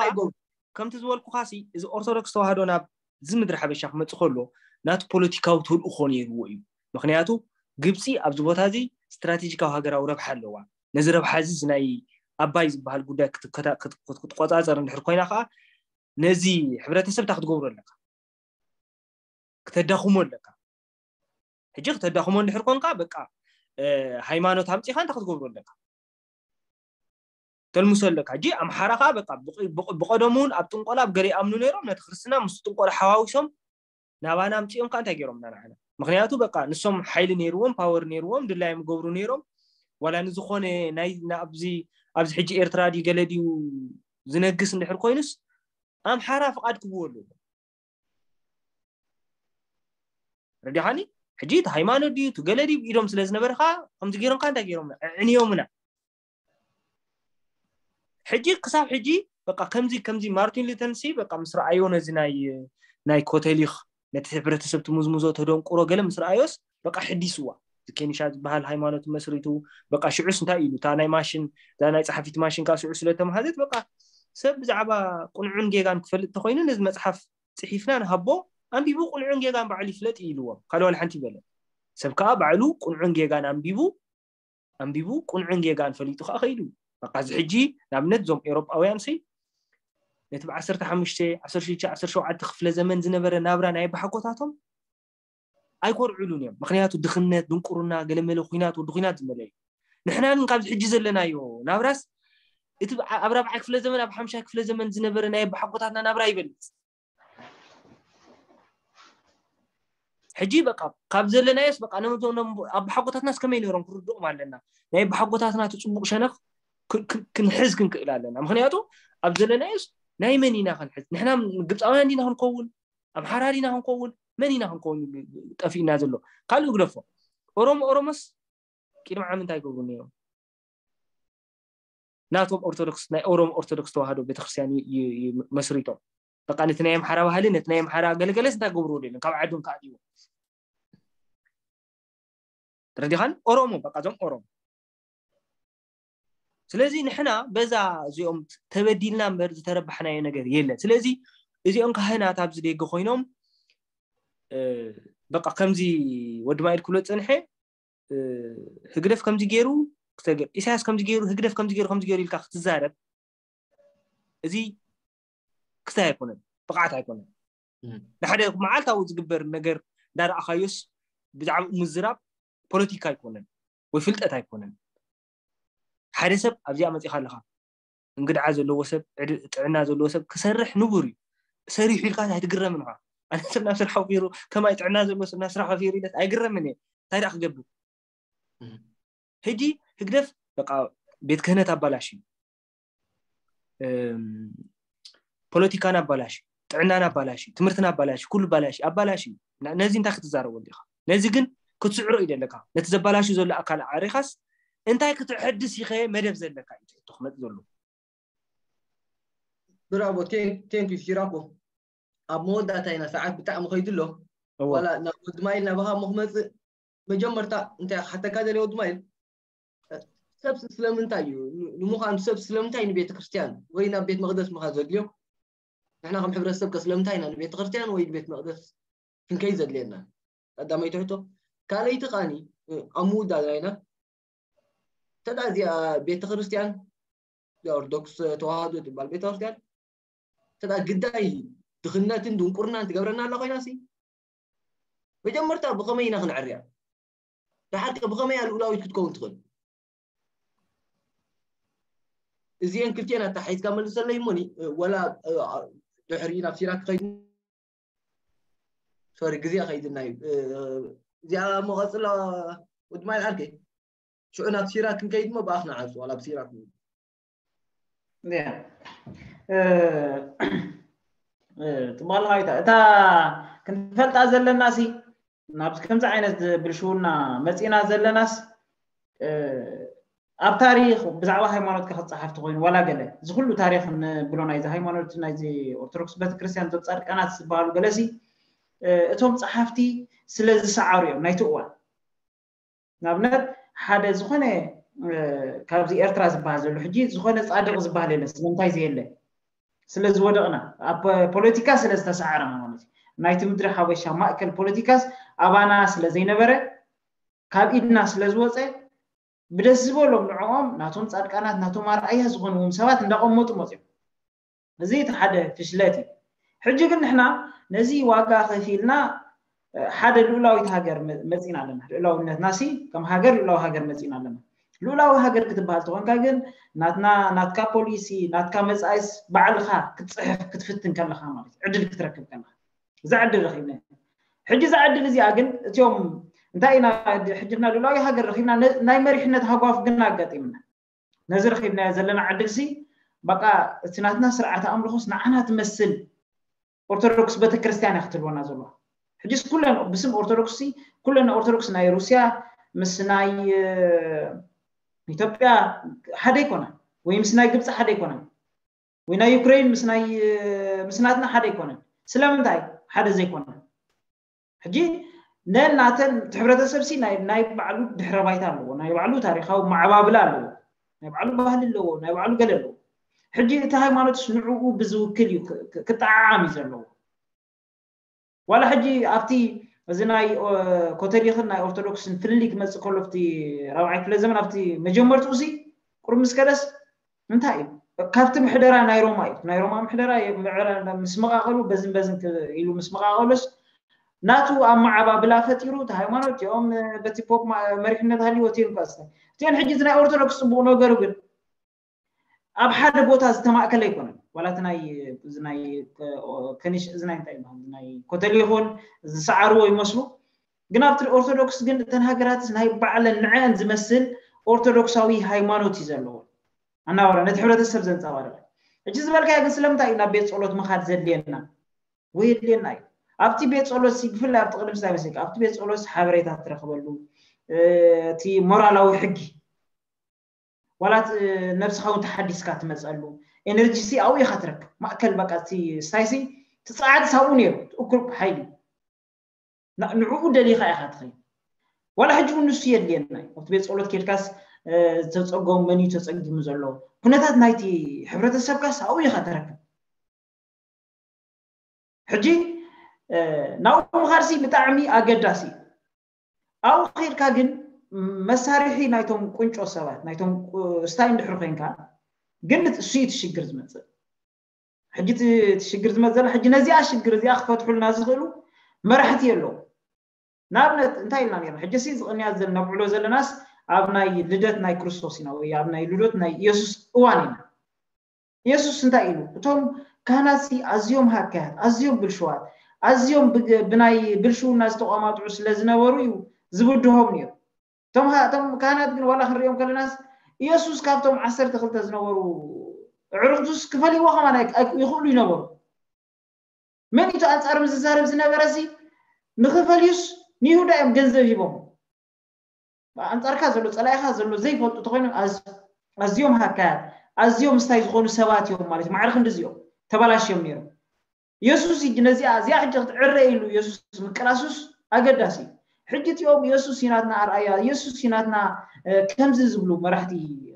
ከምቲ ዝበልኩኻ ሲ እዚ ኦርቶዶክስ ተዋህዶ ናብ እዚ ምድሪ ሓበሻ ክመፅእ ከሎ ናቱ ፖለቲካዊ ተልእኾ ነይርዎ እዩ ምክንያቱ ግብፂ ኣብዚ ቦታ እዚ ስትራቴጂካዊ ሃገራዊ ረብሓ ኣለዋ ነዚ ረብሓ እዚ ናይ ኣባይ ዝበሃል ጉዳይ ክትቆፃፀር እንድሕር ኮይና ከዓ ነዚ ሕብረተሰብ እንታይ ክትገብሮ ኣለካ ክተዳኽሞ ኣለካ ሕጂ ክተዳኽሞ እንድሕር ኮንካ በቃ ሃይማኖት ኣምፂኻ እንታይ ክትገብሮ ኣለካ ተልምሶ ኣለካ። ሕጂ ኣምሓራ ከዓ በቃ ብቕ- ብቕ- ብቐደሙ እውን ኣብ ጥንቆላ ኣብ ገለ ይኣምኑ ነይሮም። ነቲ ክርስትና ምስ ጥንቆላ ሓዋዊሶም ናባና ኣምፂኦም ከዓ እንታይ ገይሮምና ንዓና? ምክንያቱ በቃ ንሶም ሓይሊ ነይርዎም፣ ፓወር ነይርዎም፣ ድላዮም ይገብሩ ነይሮም። ዋላ ንዝኾነ ናይ ኣብዚ ኣብዚ ሕጂ ኤርትራ ድዩ ገለ ድዩ ዝነግስ እንድሕር ኮይኑስ ኣምሓራ ፍቓድ ክብዎ ኣለዎ። ረዲኻኒ? ሕጂ እቲ ሃይማኖት ድዩ እቲ ገለ ድዩ ኢዶም ስለ ዝነበረ ከዓ ከምዚ ገይሮም ከዓ እንታይ ገይሮምና? ኣዕንዮምና። ሕጂ ክሳብ ሕጂ በቃ ከምዚ ከምዚ ማርቲን ሉተር ሲ በቃ ምስ ረኣዮ ነዚ ናይ ናይ ኮተሊኽ ነቲ ሕብረተሰብ ትምዝምዞ ተደንቁሮ ገለ ምስ ረኣዮስ በቃ ሕዲስዋ። እዚ ኬኒሻ ዝበሃል ሃይማኖት መስሪቱ በቃ ሽዑስ እንታይ ኢሉ እታ ናይ ማሽን እዛ ናይ ጸሓፊት ማሽን ከዓ ሽዑ ስለ ተመሃዘት በቃ ሰብ ብዛዕባ ቁንዑን ጌጋን ክፈልጥ ተኮይኑ ነዚ መጽሓፍ ጽሒፍና ንሃቦ ኣንቢቡ ቁንዑን ጌጋን ባዕሉ ይፍለጥ እዩ ኢልዎም። ካልእ ዋላ ሓንቲ ይበለ ሰብ ከዓ ባዕሉ ቁንዑን ጌጋን ኣንቢቡ ኣንቢቡ ቁንዑን ጌጋን ፈሊጡ ከዓ ከይዱ። በቃ እዚ ሕጂ ንኣብነት እዞም ኤሮጳውያን ሲ ነቲ ብ15 16 17 ክፍለ ዘመን ዝነበረ ናብራ ናይ ኣባሓጎታቶም ኣይኮርዕሉን እዮም። ምክንያቱ ድኽነት፣ ድንቁርና፣ ገለመለ ኩናት ወዲ ኩናት ዝመለ እዩ። ንሕና ግን ካብዚ ሕጂ ዘለናዮ ናብራስ እቲ ኣብ ራብዓይ ክፍለ ዘመን ኣብ ሓምሻይ ክፍለ ዘመን ዝነበረ ናይ ኣባሓጎታትና ናብራ ይበልፅ። ሕጂ በቃ ካብ ዘለናዮስ በቃ ነዞም ኣባሓጎታትናስ ከመይ ነይሮም ክርድኦም ኣለና። ናይ ኣባሓጎታትና እቲ ፅቡቕ ሸነኽ ክ- ክ- ክንሕዝ ክንክእል ኣለና። ምክንያቱ ኣብ ዘለናዮስ ናይ መን ኢና ክንሕዝ? ንሕና ግብፃውያን ዲና ክንከውን? ኣምሓራ ዲና ክንከውን? መን ኢና ክንከውን? ጠፊእና ዘሎ ካልእ ግደፎ። ኦሮሞ ኦሮሞስ ቅድሚ ዓሚ እንታይ ይገብሩ ነይሮም? ናቶም ኦርቶዶክስ ናይ ኦሮሞ ኦርቶዶክስ ተዋህዶ ቤተክርስትያን ይ- ይ- ይ- መስሪቶም በቃ ነቲ ናይ ኣምሓራ ባህሊ ነቲ ናይ ኣምሓራ ገለገለስ እንታይ ገብርዎ ደለን ካብ ዓዶም ከኣልዎ ረዲኻን ኦሮሞ በቃ እዞም ኦሮሞ ስለዚ ንሕና በዛ እዚኦም ተበዲልና እምበር ዝተረባሕናዮ ነገር የለን። ስለዚ እዚኦም ካህናት ኣብዚ ደገ ኮይኖም በቃ ከምዚ ወዲ ማይል ክብሎ ዝፀንሐ ህግደፍ ከምዚ ገይሩ ክተገ- ኢሳያስ ከምዚ ገይሩ ህግደፍ ከምዚ ገይሩ ከምዚ ገይሩ ኢልካ ክትዛረብ እዚ ክስታይ ኣይኮነን፣ ብቕዓት ኣይኮነን። ንሓደ መዓልታዊ ዝግበር ነገር እንዳረኣኻዮስ ብዛዕባኡ ምዝራብ ፖለቲካ ኣይኮነን ወይ ፍልጠት ኣይኮነን። ሓደ ሰብ ኣብዚኣ መፂኻ ኣለኻ እንግድዓ ዘለዎ ሰብ ጥዕና ዘለዎ ሰብ ክሰርሕ ንቡር እዩ። ሰሪሑ ኢልካ ኣይትግረምን ኢኻ። ኣነ ሰብ ናብ ስራሕ ወፊሩ ከማይ ጥዕና ዘለዎ ሰብ ናብ ስራሕ ወፊሩ ኢለስ ኣይግረምን እየ። እንታይ ደኣ ክገብር ሕጂ ህግደፍ በቃ ቤት ክህነት ኣባላሽ እዩ። ፖለቲካን ኣባላሽ እዩ፣ ጥዕናን ኣባላሽ እዩ፣ ትምህርትን ኣባላሽ እዩ፣ ኩሉ ኣባላሽ እዩ፣ ኣባላሽ እዩ። ነዚ እንታይ ክትዛረቦ እንዲኻ? ነዚ ግን ክትስዕሮ እዩ ዘለካ። ነቲ ዘባላሹ ዘሎ ኣካል ኣዕሪኻስ እንታይ ክትሕድስ ኢኸ መደብ ዘለካ እዩ ትሕቶ ክመፅ ዘሎ። ብራቮ ቴንክ ዩ ሲራኮ። ኣብ መወዳእታ ኢና ሰዓት ብጣዕሚ ከይዱ ኣሎ። ዋላ ናብ ወዲ ማይል ናባኻ እሞ ክመፅእ መጀመርታ እንታይ ሓተካ ደልየ ወዲ ማይል ሰብ ስለምንታይ እዩ ንምዃኑ ሰብ ስለምንታይ ንቤተ ክርስቲያን ወይ ናብ ቤት መቅደስ ምኻ ዘድልዮ? ንሕና ከም ሕብረተሰብ ከ ስለምንታይ ኢና ንቤተ ክርስቲያን ወይ ንቤት መቅደስ ክንከይ ዘድልየና? ቀዳመይቲ ሕቶ። ካልኣይቲ ቃኒ ኣብ ምውዳድ ናይና ተዳ እዚኣ ቤተ ክርስቲያን ኦርቶዶክስ ተዋህዶ ትባል ቤተ ክርስቲያን ተዳ ግዳይ ድኽነትን ድንቁርናን ትገብረና ኣላ ኮይና ሲ መጀመርታ ብኸመይ ኢና ክንዕርያ? ደሓር ከ ብኸመይ እያ ልኡላዊት ክትከውን ትኽእል? እዚአን ክልቲአን ኣተሓሒዝካ መልሰለይ እሞኒ ወላ ድሕሪ ናብ ሲራክ ክኸይድ ሶሪ ግዜ ከይድና እዩ። እዚኣ እሞ ቀፅላ ወዲ ማይል ዓርከይ ሽዑ ናብ ሲራክ ክንከይድ እሞ ብኣኽ ንዓርሱ ዋላ ኣብ ሲራክ ጽቡቕ ኣለኻ እታ ክንፈልጣ ዘለና ሲ ናብዚ ከምዚ ዓይነት ብልሽውና መፂና ዘለናስ ኣብ ታሪክ ብዛዕባ ሃይማኖትካ ክፀሓፍ ተኮይኑ ዋላ ገለ እዚ ኩሉ ታሪክ ንብሎ ናይዚ ሃይማኖት ናይዚ ኦርቶዶክስ ቤተክርስትያን ዞም ፃድቃናት ዝበሃሉ ገለሲ እቶም ፀሓፍቲ ስለ ዝሰዓሩ እዮም ናይቲ እዋን ንኣብነት ሓደ ዝኾነ ካብዚ ኤርትራ ዝበሃል ዘሎ ሕጂ ዝኾነ ፃድቕ ዝበሃል የለን ስለምንታይ ዘየለ ስለ ዝወደቕና ኣብ ፖለቲካ ስለ ዝተሰዓረና ማለት እዩ ናይቲ ምድሪ ሓበሻ ማእከል ፖለቲካስ ኣባና ስለ ዘይነበረ ካብ ኢድና ስለ ዝወፀ ብደስ ዝበሎም ንዕኦም ናቶም ፃድቃናት ናቶም ኣርኣያ ዝኾንዎም ሰባት እንዳቐመጡ መፅኦም እዚ እቲ ሓደ ፍሽለት እዩ ሕጂ ግን ንሕና ነዚ ዋጋ ከፊልና ሓደ ልኡላዊት ሃገር መፂና ኣለና ልኡላውነትና ሲ ከም ሃገር ልኡላዊ ሃገር መፂና ኣለና ልኡላዊ ሃገር ክትበሃል ተኾንካ ግን ናትና ናትካ ፖሊሲ ናትካ መጻኢስ ባዕልኻ ክትጽሕፍ ክትፍትን ከለኻ ማለት እዩ ዕድል ክትረክብ ከለኻ እዛ ዕድል ረኺብና ሕጂ እዛ ዕድል እዚኣ ግን እቲኦም እንታይ ኢና ሕጂ ና ልኡላዊ ሃገር ረኺብና ናይ መሪሕነት ሃጓፍ ግን ኣጋጢምና ነዚ ረኺብናዮ ዘለና ዕድል ሲ በቃ እቲ ናትና ስርዓተ ኣምልኾስ ንዓና ትመስል ኦርቶዶክስ ቤተክርስትያን እያ ክትህልወና ዘለዋ ሕጂስ ኩለን ብስም ኦርቶዶክስ ኩለን ኦርቶዶክስ ናይ ሩስያ ምስ ናይ ኢትዮጵያ ሓደ ኣይኮነን ወይ ምስ ናይ ግብፂ ሓደ ኣይኮነን ወይ ናይ ዩክሬን ምስ ናይ ምስ ናትና ሓደ ኣይኮነን ስለምንታይ ሓደ ዘይኮነን ሕጂ ነን ናተን እቲ ሕብረተሰብ ሲ ናይ ባዕሉ ድሕረ ባይታ ኣለዎ ናይ ባዕሉ ታሪካዊ ማዕባብላ ኣለዎ ናይ ባዕሉ ባህሊ ኣለዎ ናይ ባዕሉ ገለ ኣለዎ ሕጂ እቲ ሃይማኖትስ ንዕኡ ብዝውክል እዩ ክጠዓዓም እዩ ዘለዎ ዋላ ሕጂ ኣብቲ እዚ ናይ ኮተሊክን ናይ ኦርቶዶክስን ፍልልይ ክመፅእ ከሎ ኣብቲ ራብዓይ ክፍለ ዘመን ኣብቲ መጀመርትኡ ሲ ቁርብ ምስ ከደስ እንታይ እዩ ካብቲ ምሕደራ ናይ ሮማ እዩ ናይ ሮማ ምሕደራ ምስ መቃቀሉ በዝን በዝን ኢሉ ምስ መቃቀሉስ ናቱ ኣመዓባብላ ፈጢሩ እቲ ሃይማኖት እኦም በቲ ፖፕ መሪሕነት ሃልዎ እቲኦም ኳስታ እቲኦን ሕጂ ናይ ኦርቶዶክስ ፅቡቅ ነገሩ ግን ኣብ ሓደ ቦታ ዝተማእከለ ኣይኮነን ዋላ እቲ ናይ ናይ ከኒሽ እዚ ናይ እንታይ ይበሃል ናይ ኮተል ይኹን ዝሰዓርዎ ይመስሉ ግን ኣብቲ ኦርቶዶክስ ግን እተን ሃገራት ናይ ባዕለን ንዐን ዝመስል ኦርቶዶክሳዊ ሃይማኖት እዩ ዘለዎ ኣናወራ ነቲ ሕብረተሰብ ዘንፀባርቅ እጂ ዝበልካዮ ግን ስለምንታይ እዩ ናብ ቤት ፀሎት ምኻድ ዘድልየና ወይ የድልየና እዩ ኣብቲ ቤት ፀሎት ብፍላይ ኣብቲ ቅድም ስታይ መስለካ ኣብቲ ቤት ፀሎት ሓበሬታ ትረክበሉ እቲ ሞራላዊ ሕጊ ዋላ ነብስኻ እውን ተሓዲስካ ትመፀሉ ኤነርጂ ሲ ኣብኡ ኢኻ ትረክብ ማእከል በቃ እቲ ስታይሲ ትፃዓድ ሳብኡ ነይሩ እኩል ሓይሊ ንዕኡ ደሊኻ ኢኻ ትኸይድ ዋላ ሕጂ እውን ንሱ የድልየና ኣብቲ ቤት ፀሎት ኬድካስ ዝተፀገሙ መን እዩ ተፀጊሙ ዘሎ ኩነታት ናይቲ ሕብረተሰብካስ ኣብኡ ኢኻ ትረክብ ሕጂ ናብኡ ምኻድሲ ብጣዕሚ ኣገዳሲ ኣብኡ ከይድካ ግን መሳርሒ ናይቶም ቁንጮ ሰባት ናይቶም ስታይ እንድሕር ኮይንካ ግን እሱ እቲ ሽግር ዝመፅእ ሕጂ እቲ ሽግር ዝመፅእ ዘላ ሕጂ ነዚኣ ሽግር እዚኣ ክፈትሑልና ዝኽእሉ መራሕቲ የለዉ ንኣብነት እንታይ ኢልና ነርና ሕጂ ሲ ዝቕንያ ነብዕሎ ዘለናስ ኣብ ናይ ልደት ናይ ክርስቶስ ኢና ወይ ኣብ ናይ ልደት ናይ ኢየሱስ እዋን ኢና ኢየሱስ እንታይ ኢሉ እቶም ካህናት ሲ ኣዝዮም ሃካያት ኣዝዮም ብልሽዋት ኣዝዮም ብናይ ብልሽውና ዝተቋማጥዑ ስለ ዝነበሩ እዩ ዝብድሆም ነይሩ እቶም ካህናት ግን ዋላ ክንሪኦም ከለናስ ኢየሱስ ካብቶም ዓሰርተ ክልተ ዝነበሩ ኣዕሩኽቱስ ክፈልይዎ ከማን ይኽእሉ ይነበሩ መን እቲ ኣንፃር ዝዛረብ ዝነበረ ሲ ንኽፈልዩስ ንይሁዳ እዮም ገንዘብ ሂቦም ኣንፃርካ ዘሎ ፀላኢኻ ዘሎ ዘይፈልጡ ተኮይኖም ኣዝዮም ሃካያት ኣዝዮም ምስታይ ዝኾኑ ሰባት እዮም ማለት ማዕረ ክንዲ እዚኦም ተበላሽዮም ነይሮም የሱስ ሕጂ ነዚኣ እዚኣ ሕጂ ክትዕረ ኢሉ የሱስ ምቅላሱስ ኣገዳሲ እዩ ሕጂ እቲኦም የሱስ ይናትና ኣርኣያ የሱስ ይናትና ከምዚ ዝብሉ መራሕቲ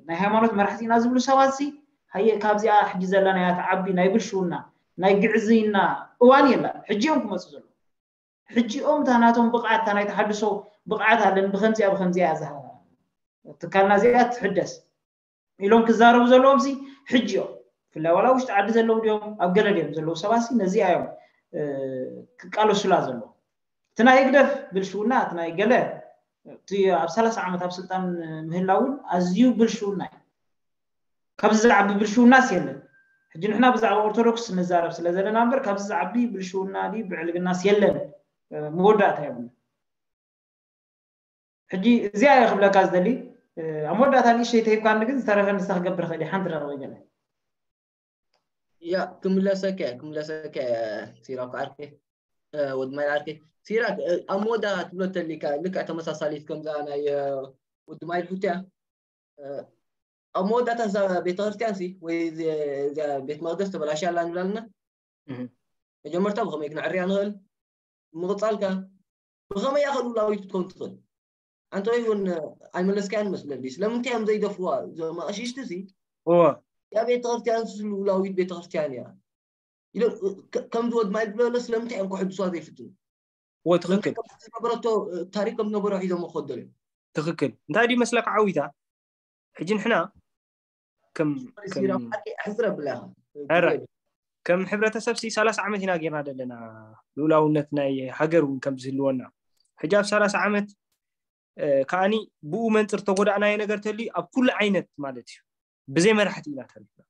ናይ ሃይማኖት መራሕቲ ኢና ዝብሉ ሰባት ሲ ሃየ ካብዚኣ ሕጂ ዘለና እያ ትዓቢ ናይ ብልሽውና ናይ ግዕዝይና እዋን የላ ሕጂ እዮም ክመፁ ዘለዉ ሕጂኦም እታ ናቶም ብቕዓት እታ ናይ ተሓድሶ ብቕዓት ኣለን ብከምዚኣ ብከምዚኣ እያ ዝሃ ትካልና እዚኣ ትሕደስ ኢሎም ክዛረቡ ዘለዎም ሲ ሕጂ እዮም ብፍላይ ዋላ ውሽጢ ዓዲ ዘለዉ ድዮም ኣብ ገለ ድዮም ዘለዉ ሰባት ሲ ነዚኣ እዮም ክቃለሱላ ዘለዉ እቲ ናይ ህግደፍ ብልሽውና እቲ ናይ ገለ እቲ ኣብ ሰላሳ ዓመት ኣብ ስልጣን ምህላውን ኣዝዩ ብልሽውና እዩ ካብዚ ዝዓቢ ብልሽውናስ የለን ሕጂ ንሕና ብዛዕባ ኦርቶዶክስ ንዛረብ ስለ ዘለና እምበር ካብዚ ዝዓቢ ብልሽውና ድዩ ብዕልግናስ የለን መወዳእታ የብሉ ሕጂ እዚኣ እየ ክብለካ ዝደሊ ኣብ መወዳእታ ንእሽተይ ተሂብካኒ ግን ዝተረፈ ንሳ ክገብር ክእል ሓንቲ ረረበ ገለ ያ ክምለሰከ ክምለሰከ ሲራክ ዓርከ ወድማይ ዓርከ ሲራክ ኣብ መወዳእታ ትብሎ ተሊካ ልክዕ ተመሳሳሊት ከምዛ ናይ ወድማይ ድሑትያ ኣብ መወዳእታ እዛ ቤተክርስትያን ሲ ወይ ቤት መቅደስ ተበላሽያ ኣላ ንብላልና መጀመርታ ብከመይ ክንዕርያ ንኽእል ምቕፃልካ ብኸመይ እያ ከልውላዊት ክትከውን ትኽእል ኣንተ ወይ እውን ኣይመለስካያን መስለኒ ስለምንታይ እዮም ዘይደፍዋ እዞም ኣቕሽሽቲ ሲ እያ ቤተክርስትያን ልውላዊት ቤተክርስትያን እያ ኢሎም ከምዚ ወድማ ይብለለ ስለምንታይ እዮም ክሕድሷ ዘይፍትኑ እዎ ትኽክል ዝነበረቶ ታሪክ ከም ዝነበሮ ሒዞም ክኸደሉ እዮም ትኽክል እንታይ ድዩ መስለካ ዓዊታ ሕጂ ንሕና ከም ሕስረ ብላ ከም ሕብረተሰብ ሲ ሰላሳ ዓመት ኢና ጌርና ዘለና ልኡላውነት ናይ ሃገር እውን ከም ዝህልወና ሕጂ ኣብ ሰላሳ ዓመት ከዓኒ ብኡ መንፅር ተጎዳእናዮ ነገር ተልዩ ኣብ ኩሉ ዓይነት ማለት እዩ። ብዘይ መራሕቲ ኢና ተሪፍና።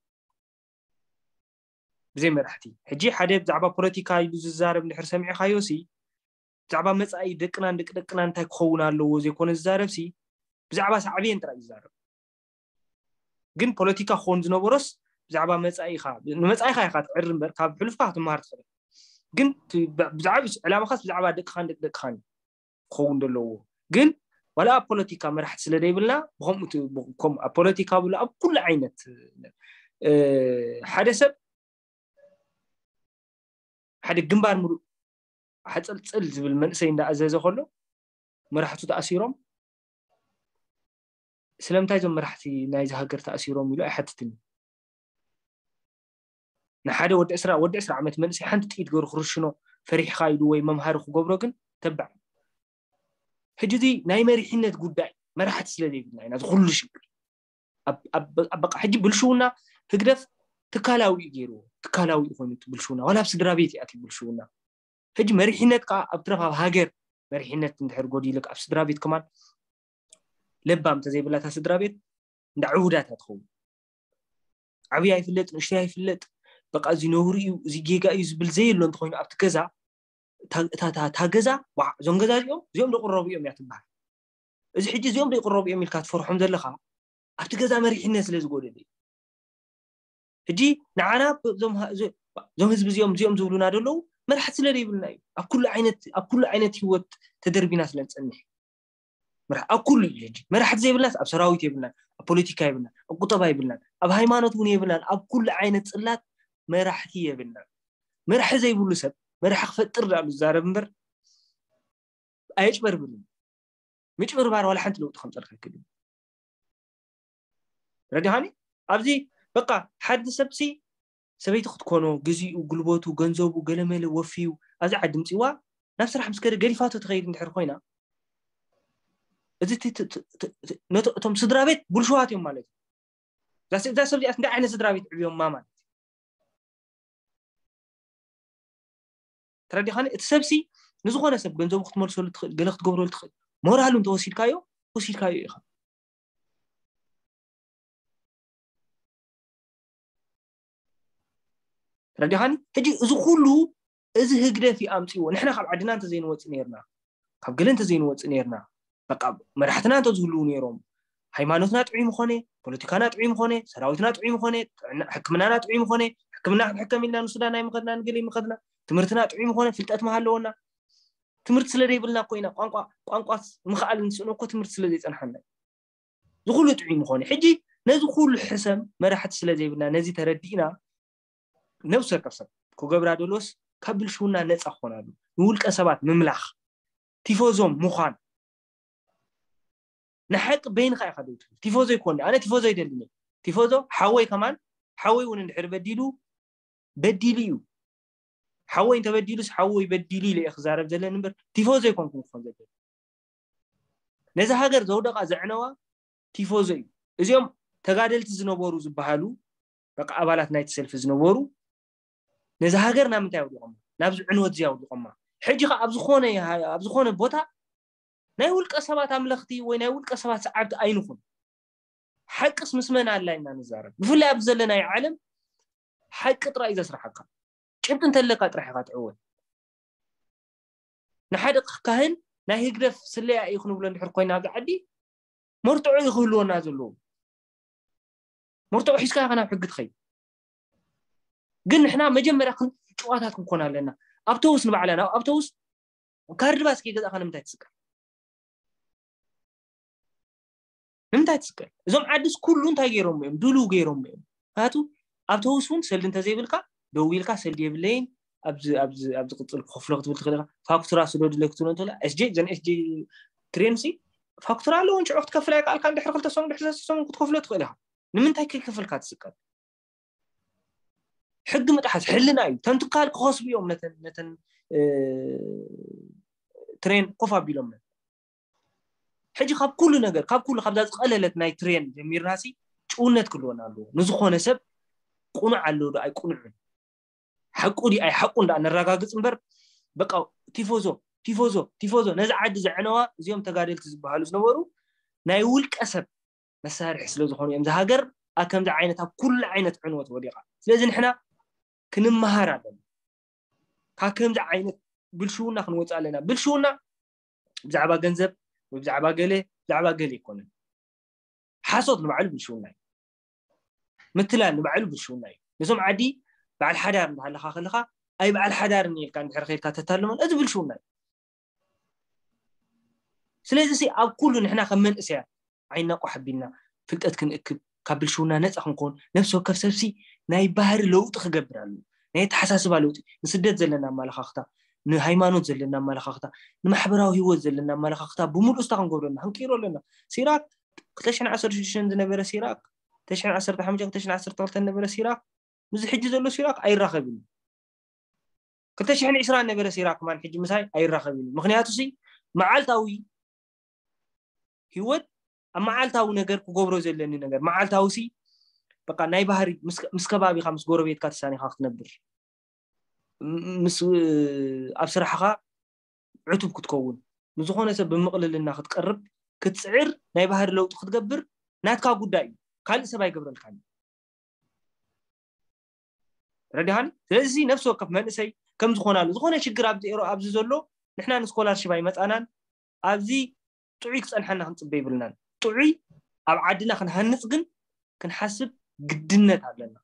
ብዘይ መራሕቲ ሕጂ ሓደ ብዛዕባ ፖለቲካ ኢሉ ዝዛረብ እንድሕር ሰሚዕካዮ ሲ ብዛዕባ መፃኢ ደቅናን ደቂ ደቅና እንታይ ክኸውን ኣለዎ ዘይኮነ ዝዛረብ ሲ ብዛዕባ ሳዕብየን ጥራይ ዝዛረብ። ግን ፖለቲካ ክኸውን ዝነበሮስ ብዛዕባ መፃኢኻ ንመፃኢኻ ኢኻ ትዕሪ እምበር ካብ ሕሉፍካ ክትመሃር ትኽእል። ግን ብዛዕባ ዕላማኻስ ብዛዕባ ደቅኻን ደቂ ደቅኻን ክኸውን ዘለዎ። ግን ዋላ ኣብ ፖለቲካ መራሕቲ ስለ ዘይብልና ብከምኡ ኣብ ፖለቲካ ብሎ ኣብ ኩሉ ዓይነት ሓደ ሰብ ሓደ ግንባር ምሉእ ሓፀልፅል ዝብል መንእሰይ እንዳኣዘዘ ከሎ መራሕቱ ተኣሲሮም ስለምንታይ እዞም መራሕቲ ናይዚ ሃገር ተኣሲሮም ኢሉ ኣይሓትትን። ንሓደ ወዲ ዕስራ ወዲ ዕስራ ዓመት መንእሰይ ሓንቲ ጥይት ገሩ ክርሽኖ ፈሪሕካ ኢሉ ወይ መምሃሪ ክገብሮ ግን ተባዕ። ሕጂ እዚ ናይ መሪሕነት ጉዳይ መራሕቲ ስለ ዘይብልና ኢና እዚ ኩሉ ሽግር። በቃ ሕጂ ብልሽውና ህግደፍ ትካላዊ እዩ ገይርዎ። ትካላዊ እዩ ኮይኑ ብልሽውና ዋላ ኣብ ስድራ ቤት ይኣትዩ ብልሽውና። ሕጂ መሪሕነት ከዓ ኣብ ትረፍ ኣብ ሃገር መሪሕነት እንድሕር ጎዲልክ ኣብ ስድራ ቤት ከማን ለባም እንተዘይብላታ ስድራ ቤት እንዳ ዕቡዳት እያ ትኸውን። ዓብይ ኣይፍለጥ ንእሽተይ ኣይፍለጥ በቃ እዚ ነውሪ እዩ እዚ ጌጋ እዩ ዝብል ዘየሎ እንተኮይኑ ኣብቲ ገዛ እታ ገዛ እዞም ገዛ እዚኦም እዚኦም ደቁረቡ እዮም እያ ትበሃል። እዚ ሕጂ እዚኦም ደቁረቡ እዮም ኢልካ ትፈርሖም ዘለካ ኣብቲ ገዛ መሪሕነት ስለ ዝጎደለ እዩ። ሕጂ ንዓና እዞም ህዝቢ እዚኦም እዚኦም ዝብሉና ዘለዉ መራሕቲ ስለ ዘይብልና እዩ። ኣብ ኩሉ ዓይነት ኣብ ኩሉ ዓይነት ህይወት ተደርቢና ስለ ንፀንሕ ኣብ ኩሉ እዩ። ሕጂ መራሕቲ ዘይብልናስ ኣብ ሰራዊት የብልናን፣ ኣብ ፖለቲካ የብልናን፣ ኣብ ቁጠባ የብልናን፣ ኣብ ሃይማኖት እውን የብልናን። ኣብ ኩሉ ዓይነት ፅላት መራሕቲ የብልናን። መራሒ ዘይብሉ ሰብ መራሒ ክፈጥር ዳሉ ዝዛረብ እምበር ኣየጭበርብርን። ምጭብርባር ዋላ ሓንቲ ለውጢ ከምፀልካ ይክእል። ረዲኻኒ ኣብዚ በቃ ሓደ ሰብሲ ሰበይቲ ክትኮኖ ግዚኡ፣ ጉልበቱ፣ ገንዘቡ ገለመለ ወፍዩ ኣብዚ ዓዲ ምፅዋ ናብ ስራሕ ምስ ከደ ገዲፋቶ ትኸይድ እንድሕር ኮይና እዚ እቶም ስድራ ቤት ብልሽዋት እዮም ማለት እዩ። እዛ ሰብ እዚኣ እንታይ ዓይነት ስድራ ቤት ዕብዮማ ማለት እዩ። ተረዲኻኒ? እቲ ሰብሲ ንዝኾነ ሰብ ገንዘቡ ክትመልሰሉ ትኽእል፣ ገለ ክትገብረሉ ትኽእል። ሞራሉ እንተወሲድካዮ ወሲድካዮ ኢኻ። ተረዲኻኒ? ሕጂ እዚ ኩሉ እዚ ህግደፍ እዩ ኣምፅዎ። ንሕና ካብ ዓድና እንተዘይንወፅእ ነርና፣ ካብ ገለ እንተዘይንወፅእ ነርና፣ በቃ መራሕትና እንተዝህልዉ ነይሮም፣ ሃይማኖትና ጥዑይ ምኾነ፣ ፖለቲካና ጥዑይ ምኾነ፣ ሰራዊትና ጥዑይ ምኾነ፣ ሕክምናና ጥዑይ ምኾነ፣ ሕክምና ክንሕከም ኢልና ንሱዳን ኣይምኸድና፣ ንገለ ይምኸድና፣ ትምህርትና ጥዑይ ምኾነ፣ ፍልጠት ምሃለወና። ትምህርቲ ስለ ዘይብልና እኮ ኢና ቋንቋ ቋንቋ ምኽኣል ንስእኖ እኮ ትምህርቲ ስለ ዘይፀንሓና እዩ። ዝኹሉ ጥዑይ ምኾነ። ሕጂ ነዚ ኩሉ ሕሰም መራሕቲ ስለ ዘይብልና ነዚ ተረዲእና ነብሲ ወከፍ ሰብ ክገብራ ደሎስ ካብ ብልሽውና ነፃ ክኾናሉ ንውልቀ ሰባት ምምላኽ ቲፎዞ ምዃን ንሓቂ በይንኻ ኢኻ ደው ትብል። ቲፎዞ ይኮን ኣነ ቲፎዞ ይደልን እየ። ቲፎዞ ሓወይ ከማን ሓወይ እውን እንድሕር በዲሉ በዲሉ እዩ። ሓወይ እንተበዲሉስ ሓወይ በዲሉ ኢለ እየ ክዛረብ ዘለን እምበር ቲፎዞ ይኮንኩን ክኾን ዘለ ነዚ ሃገር ዘውደቓ ዘዕነዋ ቲፎዞ እዩ። እዚኦም ተጋደልቲ ዝነበሩ ዝበሃሉ በቃ ኣባላት ናይቲ ሰልፊ ዝነበሩ ነዚ ሃገር ናብ ምንታይ ኣውዲቖማ? ናብዚ ዕንወት እዚ ኣውዲቖማ። ሕጂ ኸ ኣብ ዝኾነ ኣብ ዝኾነ ቦታ ናይ ውልቀ ሰባት ኣምለኽቲ ወይ ናይ ውልቀ ሰባት ሰዓብቲ ኣይንኹን። ሓቅስ ምስ መን ኣላ ኢና ንዛረብ። ብፍላይ ኣብዚ ዘለናዮ ዓለም ሓቂ ጥራይ እዩ ዘስርሓካ። ጭብጢ እንተለካ ጥራሕ ኢኻ ትዕወት። ንሓደ ካህን ናይ ህግደፍ ስለያ እዩ ክንብሎ እንድሕር ኮይና ኣብዚ ዓዲ መርትዖ እዩ ክህልወና ዘለዎ። መርትዖ ሒዝካ ኢኻ ናብ ሕጊ ትኸይድ። ግን ንሕና መጀመርያ ጭዋታት ክንኮን ኣለና። ኣብቶቡስ ንባዕላ ናብ ኣብቶቡስ ካርድ ባስ ከይገዛእካ ንምንታይ ትስቀል? ንምንታይ ትስቀል? እዞም ዓድስ ኩሉ እንታይ ገይሮም እዮም? ድልው ገይሮም እዮም። ምክንያቱ ኣብቶቡስ እውን ሰልዲ እንተዘይብልካ ደው ኢልካ ሰልዲ የብለይን ኣብዚ ኣብዚ ኣብዚ ቅፅል ክኸፍሎ ክትብል ትኽእል ኢኻ። ፋክቱራ ስደዱለይ ክትብሎ እንተሎ ኤስጄ ዘን ኤስጄ ትሬን ሲ ፋክቱራ ኣለዎ ንሽዑ ክትከፍል ኣይከኣልካ እንድሕር ክልተ ሰሙን ድሕሪ ሰለስተ ሰሙን ክትከፍሎ ትኽእል ኢኻ። ንምንታይ ከይከፈልካ ትስቀል? ሕጊ ምጥሓስ ሕልና እዩ። ተን ትካል ክኸስቡ እዮም ነተን ነተን ትሬን ኮፍ ኣቢሎም። ሕጂ ካብ ኩሉ ነገር ካብ ኩሉ ካብዛ ዝቐለለት ናይ ትሬን ጀሚርና ሲ ጭውነት ክህልወና ኣለዎ። ንዝኾነ ሰብ ቁኑዕ ኣለዎ ዶ ኣይቁኑዕን ሓቁ ዲ ኣይ ሓቁ እንዳ ነረጋግጽ እምበር በቃ ቲፎዞ ቲፎዞ ቲፎዞ ነዚ ዓዲ ዘዕነዋ እዚኦም ተጋደልቲ ዝበሃሉ ዝነበሩ ናይ ውልቀ ሰብ መሳርሒ ስለ ዝኾኑ እዮም። እዚ ሃገር ኣብ ከምዚ ዓይነት ኣብ ኩሉ ዓይነት ዕንወት ወዲቓ። ስለዚ ንሕና ክንመሃር ኣለና። ካብ ከምዚ ዓይነት ብልሽውና ክንወፅእ ኣለና። ብልሽውና ብዛዕባ ገንዘብ ወይ ብዛዕባ ገለ ብዛዕባ ገለ ኣይኮነን። ሓሶት ንባዕሉ ብልሽውና እዩ። ምትላል ንባዕሉ ብልሽውና እዩ። ነዞም ዓዲ በዓል ሓዳር እንዳሃለኻ ከለኻ ኣይ በዓል ሓዳር እኒኤልካ እንድሕር ኸይድካ ተታልሞን እዚ ብልሽውና እዩ። ስለዚ ሲ ኣብ ኩሉ ንሕና ከም መንእሰያት ዓይና ቋሕ ኣቢልና ፍልጠት ክንእክብ ካብ ብልሽውና ነፃ ክንኮን ነፍሲ ወከፍ ሰብሲ ናይ ባህሪ ለውጢ ክገብር ኣለዎ። ናይ ኣተሓሳስባ ለውጢ፣ ንስደት ዘለና ኣመለኻኽታ፣ ንሃይማኖት ዘለና ኣመለኻኽታ፣ ንማሕበራዊ ህይወት ዘለና ኣመለኻኽታ ብምሉእ ስታ ክንገብሮ ኣለና፣ ክንቅይሮ ኣለና። ሲራክ ክልተ ሽሕን ዓሰርተ ሽዱሽተን ዝነበረ ሲራክ፣ ክልተ ሽሕን ዓሰርተ ሓሙሽተ ክልተ ሽሕን ዓሰርተ ክልተን ነበረ ሲራክ፣ ምስዚ ሕጂ ዘሎ ሲራክ ኣይራኸብን እዩ። ክልተ ሽሕን ዕስራን ነበረ ሲራክ ማን ሕጂ ምሳይ ኣይራኸብን እዩ። ምክንያቱ ሲ መዓልታዊ ህይወት ኣብ መዓልታዊ ነገር ክገብሮ ዘለኒ ነገር መዓልታዊ ሲ በቃ ናይ ባህሪ ምስ ከባቢካ ምስ ጎረቤትካ ተሳኒካ ክትነብር ምስ ኣብ ስራሕካ ዕቱብ ክትከውን ምስ ዝኾነ ሰብ ብምቕልልና ክትቀርብ ክትፅዕር ናይ ባህሪ ለውጢ ክትገብር ናትካ ጉዳይ እዩ። ካልእ ሰብ ኣይገብረልካን። ረዲሃኒ ስለዚ ነፍሲ ወከፍ መንእሰይ ከም ዝኾናሉ ዝኾነ ሽግር ኣብዚ ኤሮ ኣብዚ ዘሎ ንሕና ንስኮላርሽፕ ኣይመፃናን ኣብዚ ጥዑይ ክፀንሓና ክንፅበ ይብልናን ጥዑይ ኣብ ዓድና ክንሃንፅ ግን ክንሓስብ ግድነት ኣለና።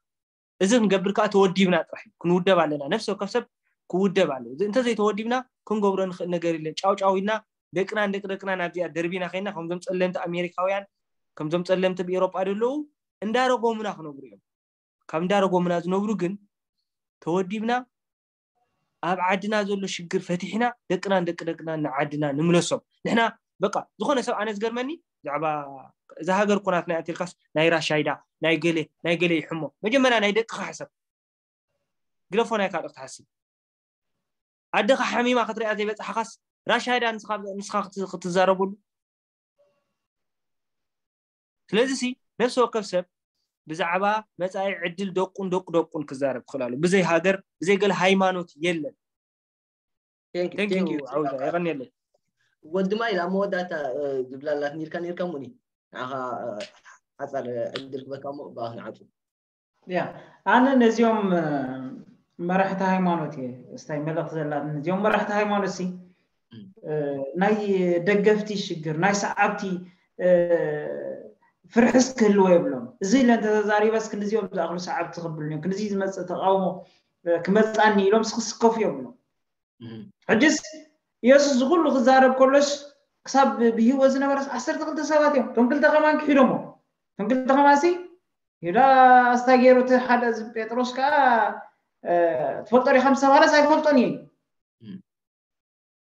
እዚ ክንገብር ከዓ ተወዲብና ጥራሕ እዩ ክንውደብ ኣለና ነፍሲ ወከፍ ሰብ ክውደብ ኣለዎ እንተዘይተወዲብና ክንገብሮ ንኽእል ነገር የለን ጫውጫው ኢልና ደቅናን ደቂ ደቅናን ኣብዚኣ ደርቢና ከይና ከምዞም ፀለምቲ ኣሜሪካውያን ከምዞም ፀለምቲ ብኤሮጳ ዘለዉ እንዳረጎሙና ክነብሩ እዮም ካብ እንዳረጎሙና ዝነብሩ ግን ተወዲብና ኣብ ዓድና ዘሎ ሽግር ፈቲሕና ደቅናን ደቂ ደቅናን ንዓድና ንምለሶም ንሕና በቃ ዝኾነ ሰብ ኣነ ዝገርመኒ ብዛዕባ እዛ ሃገር እኮ ናትና እያ እንተልካስ ናይ ራሻይዳ ናይ ገለ ናይ ገለ ይሕሞ መጀመርያ ናይ ደቅኻ ሕሰብ ግደፎ ናይ ካልእ ክትሓስብ ኣደኻ ሓሚማ ክትሪኣ ዘይበፅሓኻስ ራሻይዳ ንስኻ ክትዛረበሉ ስለዚ ሲ ነፍሲ ወከፍ ሰብ ብዛዕባ መፃኢ ዕድል ደቁን ደቁ ደቁን ክዛረብ ክኽእል ኣሎ ብዘይ ሃገር ብዘይ ገለ ሃይማኖት የለን የቐንየለይ ወዲ ማይል ኣብ መወዳእታ ዝብላላት ኒርካ ኒርካ ሙኒ ንዓኻ ሓፃር ዕድል ክበካ ሞ ብኣ ክንዓፁ ያ ኣነ ነዚኦም መራሕቲ ሃይማኖት እየ እስታይ መልእኽቲ ዘላትኒ እዚኦም መራሕቲ ሃይማኖት ሲ ናይ ደገፍቲ ሽግር ናይ ሰዓብቲ ፍርሕስ ክህልዎ የብሎም እዚ ኢለ እንተተዛሪበስ ክንዲዚኦም ዝኣኽሉ ሰዓብቲ ክብሉኒ እዮም ክንዲዚ ዝመፅእ ተቃውሞ ክመፅኣኒ ኢሎም ስክስከፉ የብሎም ሕጅስ ኢየሱስ ዝኩሉ ክዛረብ ከሎስ ክሳብ ብህይወት ዝነበረስ ዓሰርተ ክልተ ሰባት እዮም እቶም ክልተ ከማን ክሒዶሞ እቶም ክልተ ከማሲ ይሁዳ ኣስታ ገይሩ እቲ ሓደ እዚ ጴጥሮስ ከዓ ትፈልጦ ዲኻ ምስ ተባህለስ ኣይፈልጦን እየ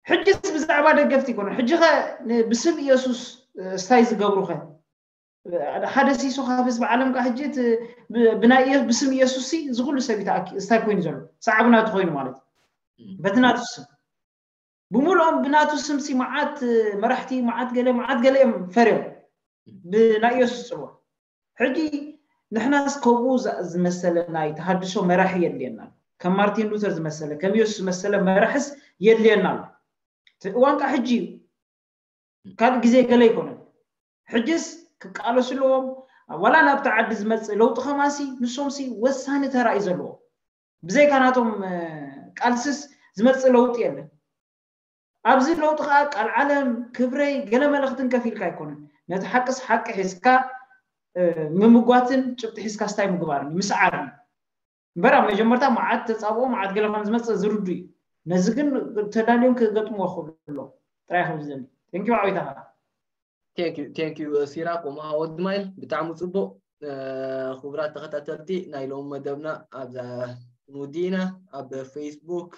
ሕጅስ ብዛዕባ ደገፍቲ ይኮነ ሕጂ ኸ ብስም ኢየሱስ ስታይ ዝገብሩ ኸ ሓደ ሲሶ ካብ ህዝቢ ዓለም ከዓ ሕጂ ብናይ ብስም ኢየሱስ እዚ ኩሉ ሰብ ስታይ ኮይኑ ዘሎ ሰዓብና እቲ ኮይኑ ማለት እዩ በቲ ናቱ ስም ብምልኦም ብናቱ ስምሲ መዓት መራሕቲ መዓት ገለ መዓት ገለ እዮም ፈርዮም ብናይ ኢየሱስ ፅልዋ ሕጂ ንሕናስ ከምኡ ዝመሰለ ናይ ተሃድሶ መራሒ የድልየና ከም ማርቲን ሉተር ዝመሰለ ከም ኢየሱስ ዝመሰለ መራሕስ የድልየና ኣሎ እዋን ከዓ ሕጂ እዩ ካልእ ግዜ ገለ ኣይኮነን ሕጅስ ክቃለሱ ኣለዎም ዋላ ናብቲ ዓዲ ዝመፅእ ለውጢ ከማሲ ንሶምሲ ወሳኒ ተራ እዩ ዘለዎ ብዘይካ ናቶም ቃልስስ ዝመፅእ ለውጢ የለን ኣብዚ ለውጢ ከዓ ቃል ዓለም ክብረይ ገለ መልእክትን ከፊልካ ኣይኮነን ነቲ ሓቅስ ሓቂ ሒዝካ ምምጓትን ጭብጢ ሒዝካ ስታይ ምግባርን ምስዓርን እምበር ኣብ መጀመርታ መዓት ተፃብኦ መዓት ገለ ከም ዝመፅእ ዝርዱ እዩ ነዚ ግን ተዳልዮም ክገጥምዎ ክብሎ ጥራይ ከም ዝደሊ ቴንኪ ዓዊታ ቴንኪ ሲራክ ወዲ ማይል ብጣዕሚ ፅቡቅ ክቡራት ተኸታተልቲ ናይ ሎሚ መደብና ኣብዛ ንውዲና ኣብ ፌስቡክ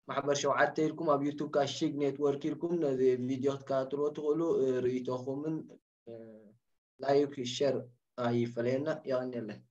ማሕበር ሸውዓተ ኢልኩም ኣብ ዩቱብ ካሽግ ኔትወርክ ኢልኩም ነዚ ቪድዮ ክትከታተልዎ ትኽእሉ ርእይቶኹምን ላይክ ሸር ኣይፈለየና የቐንየለን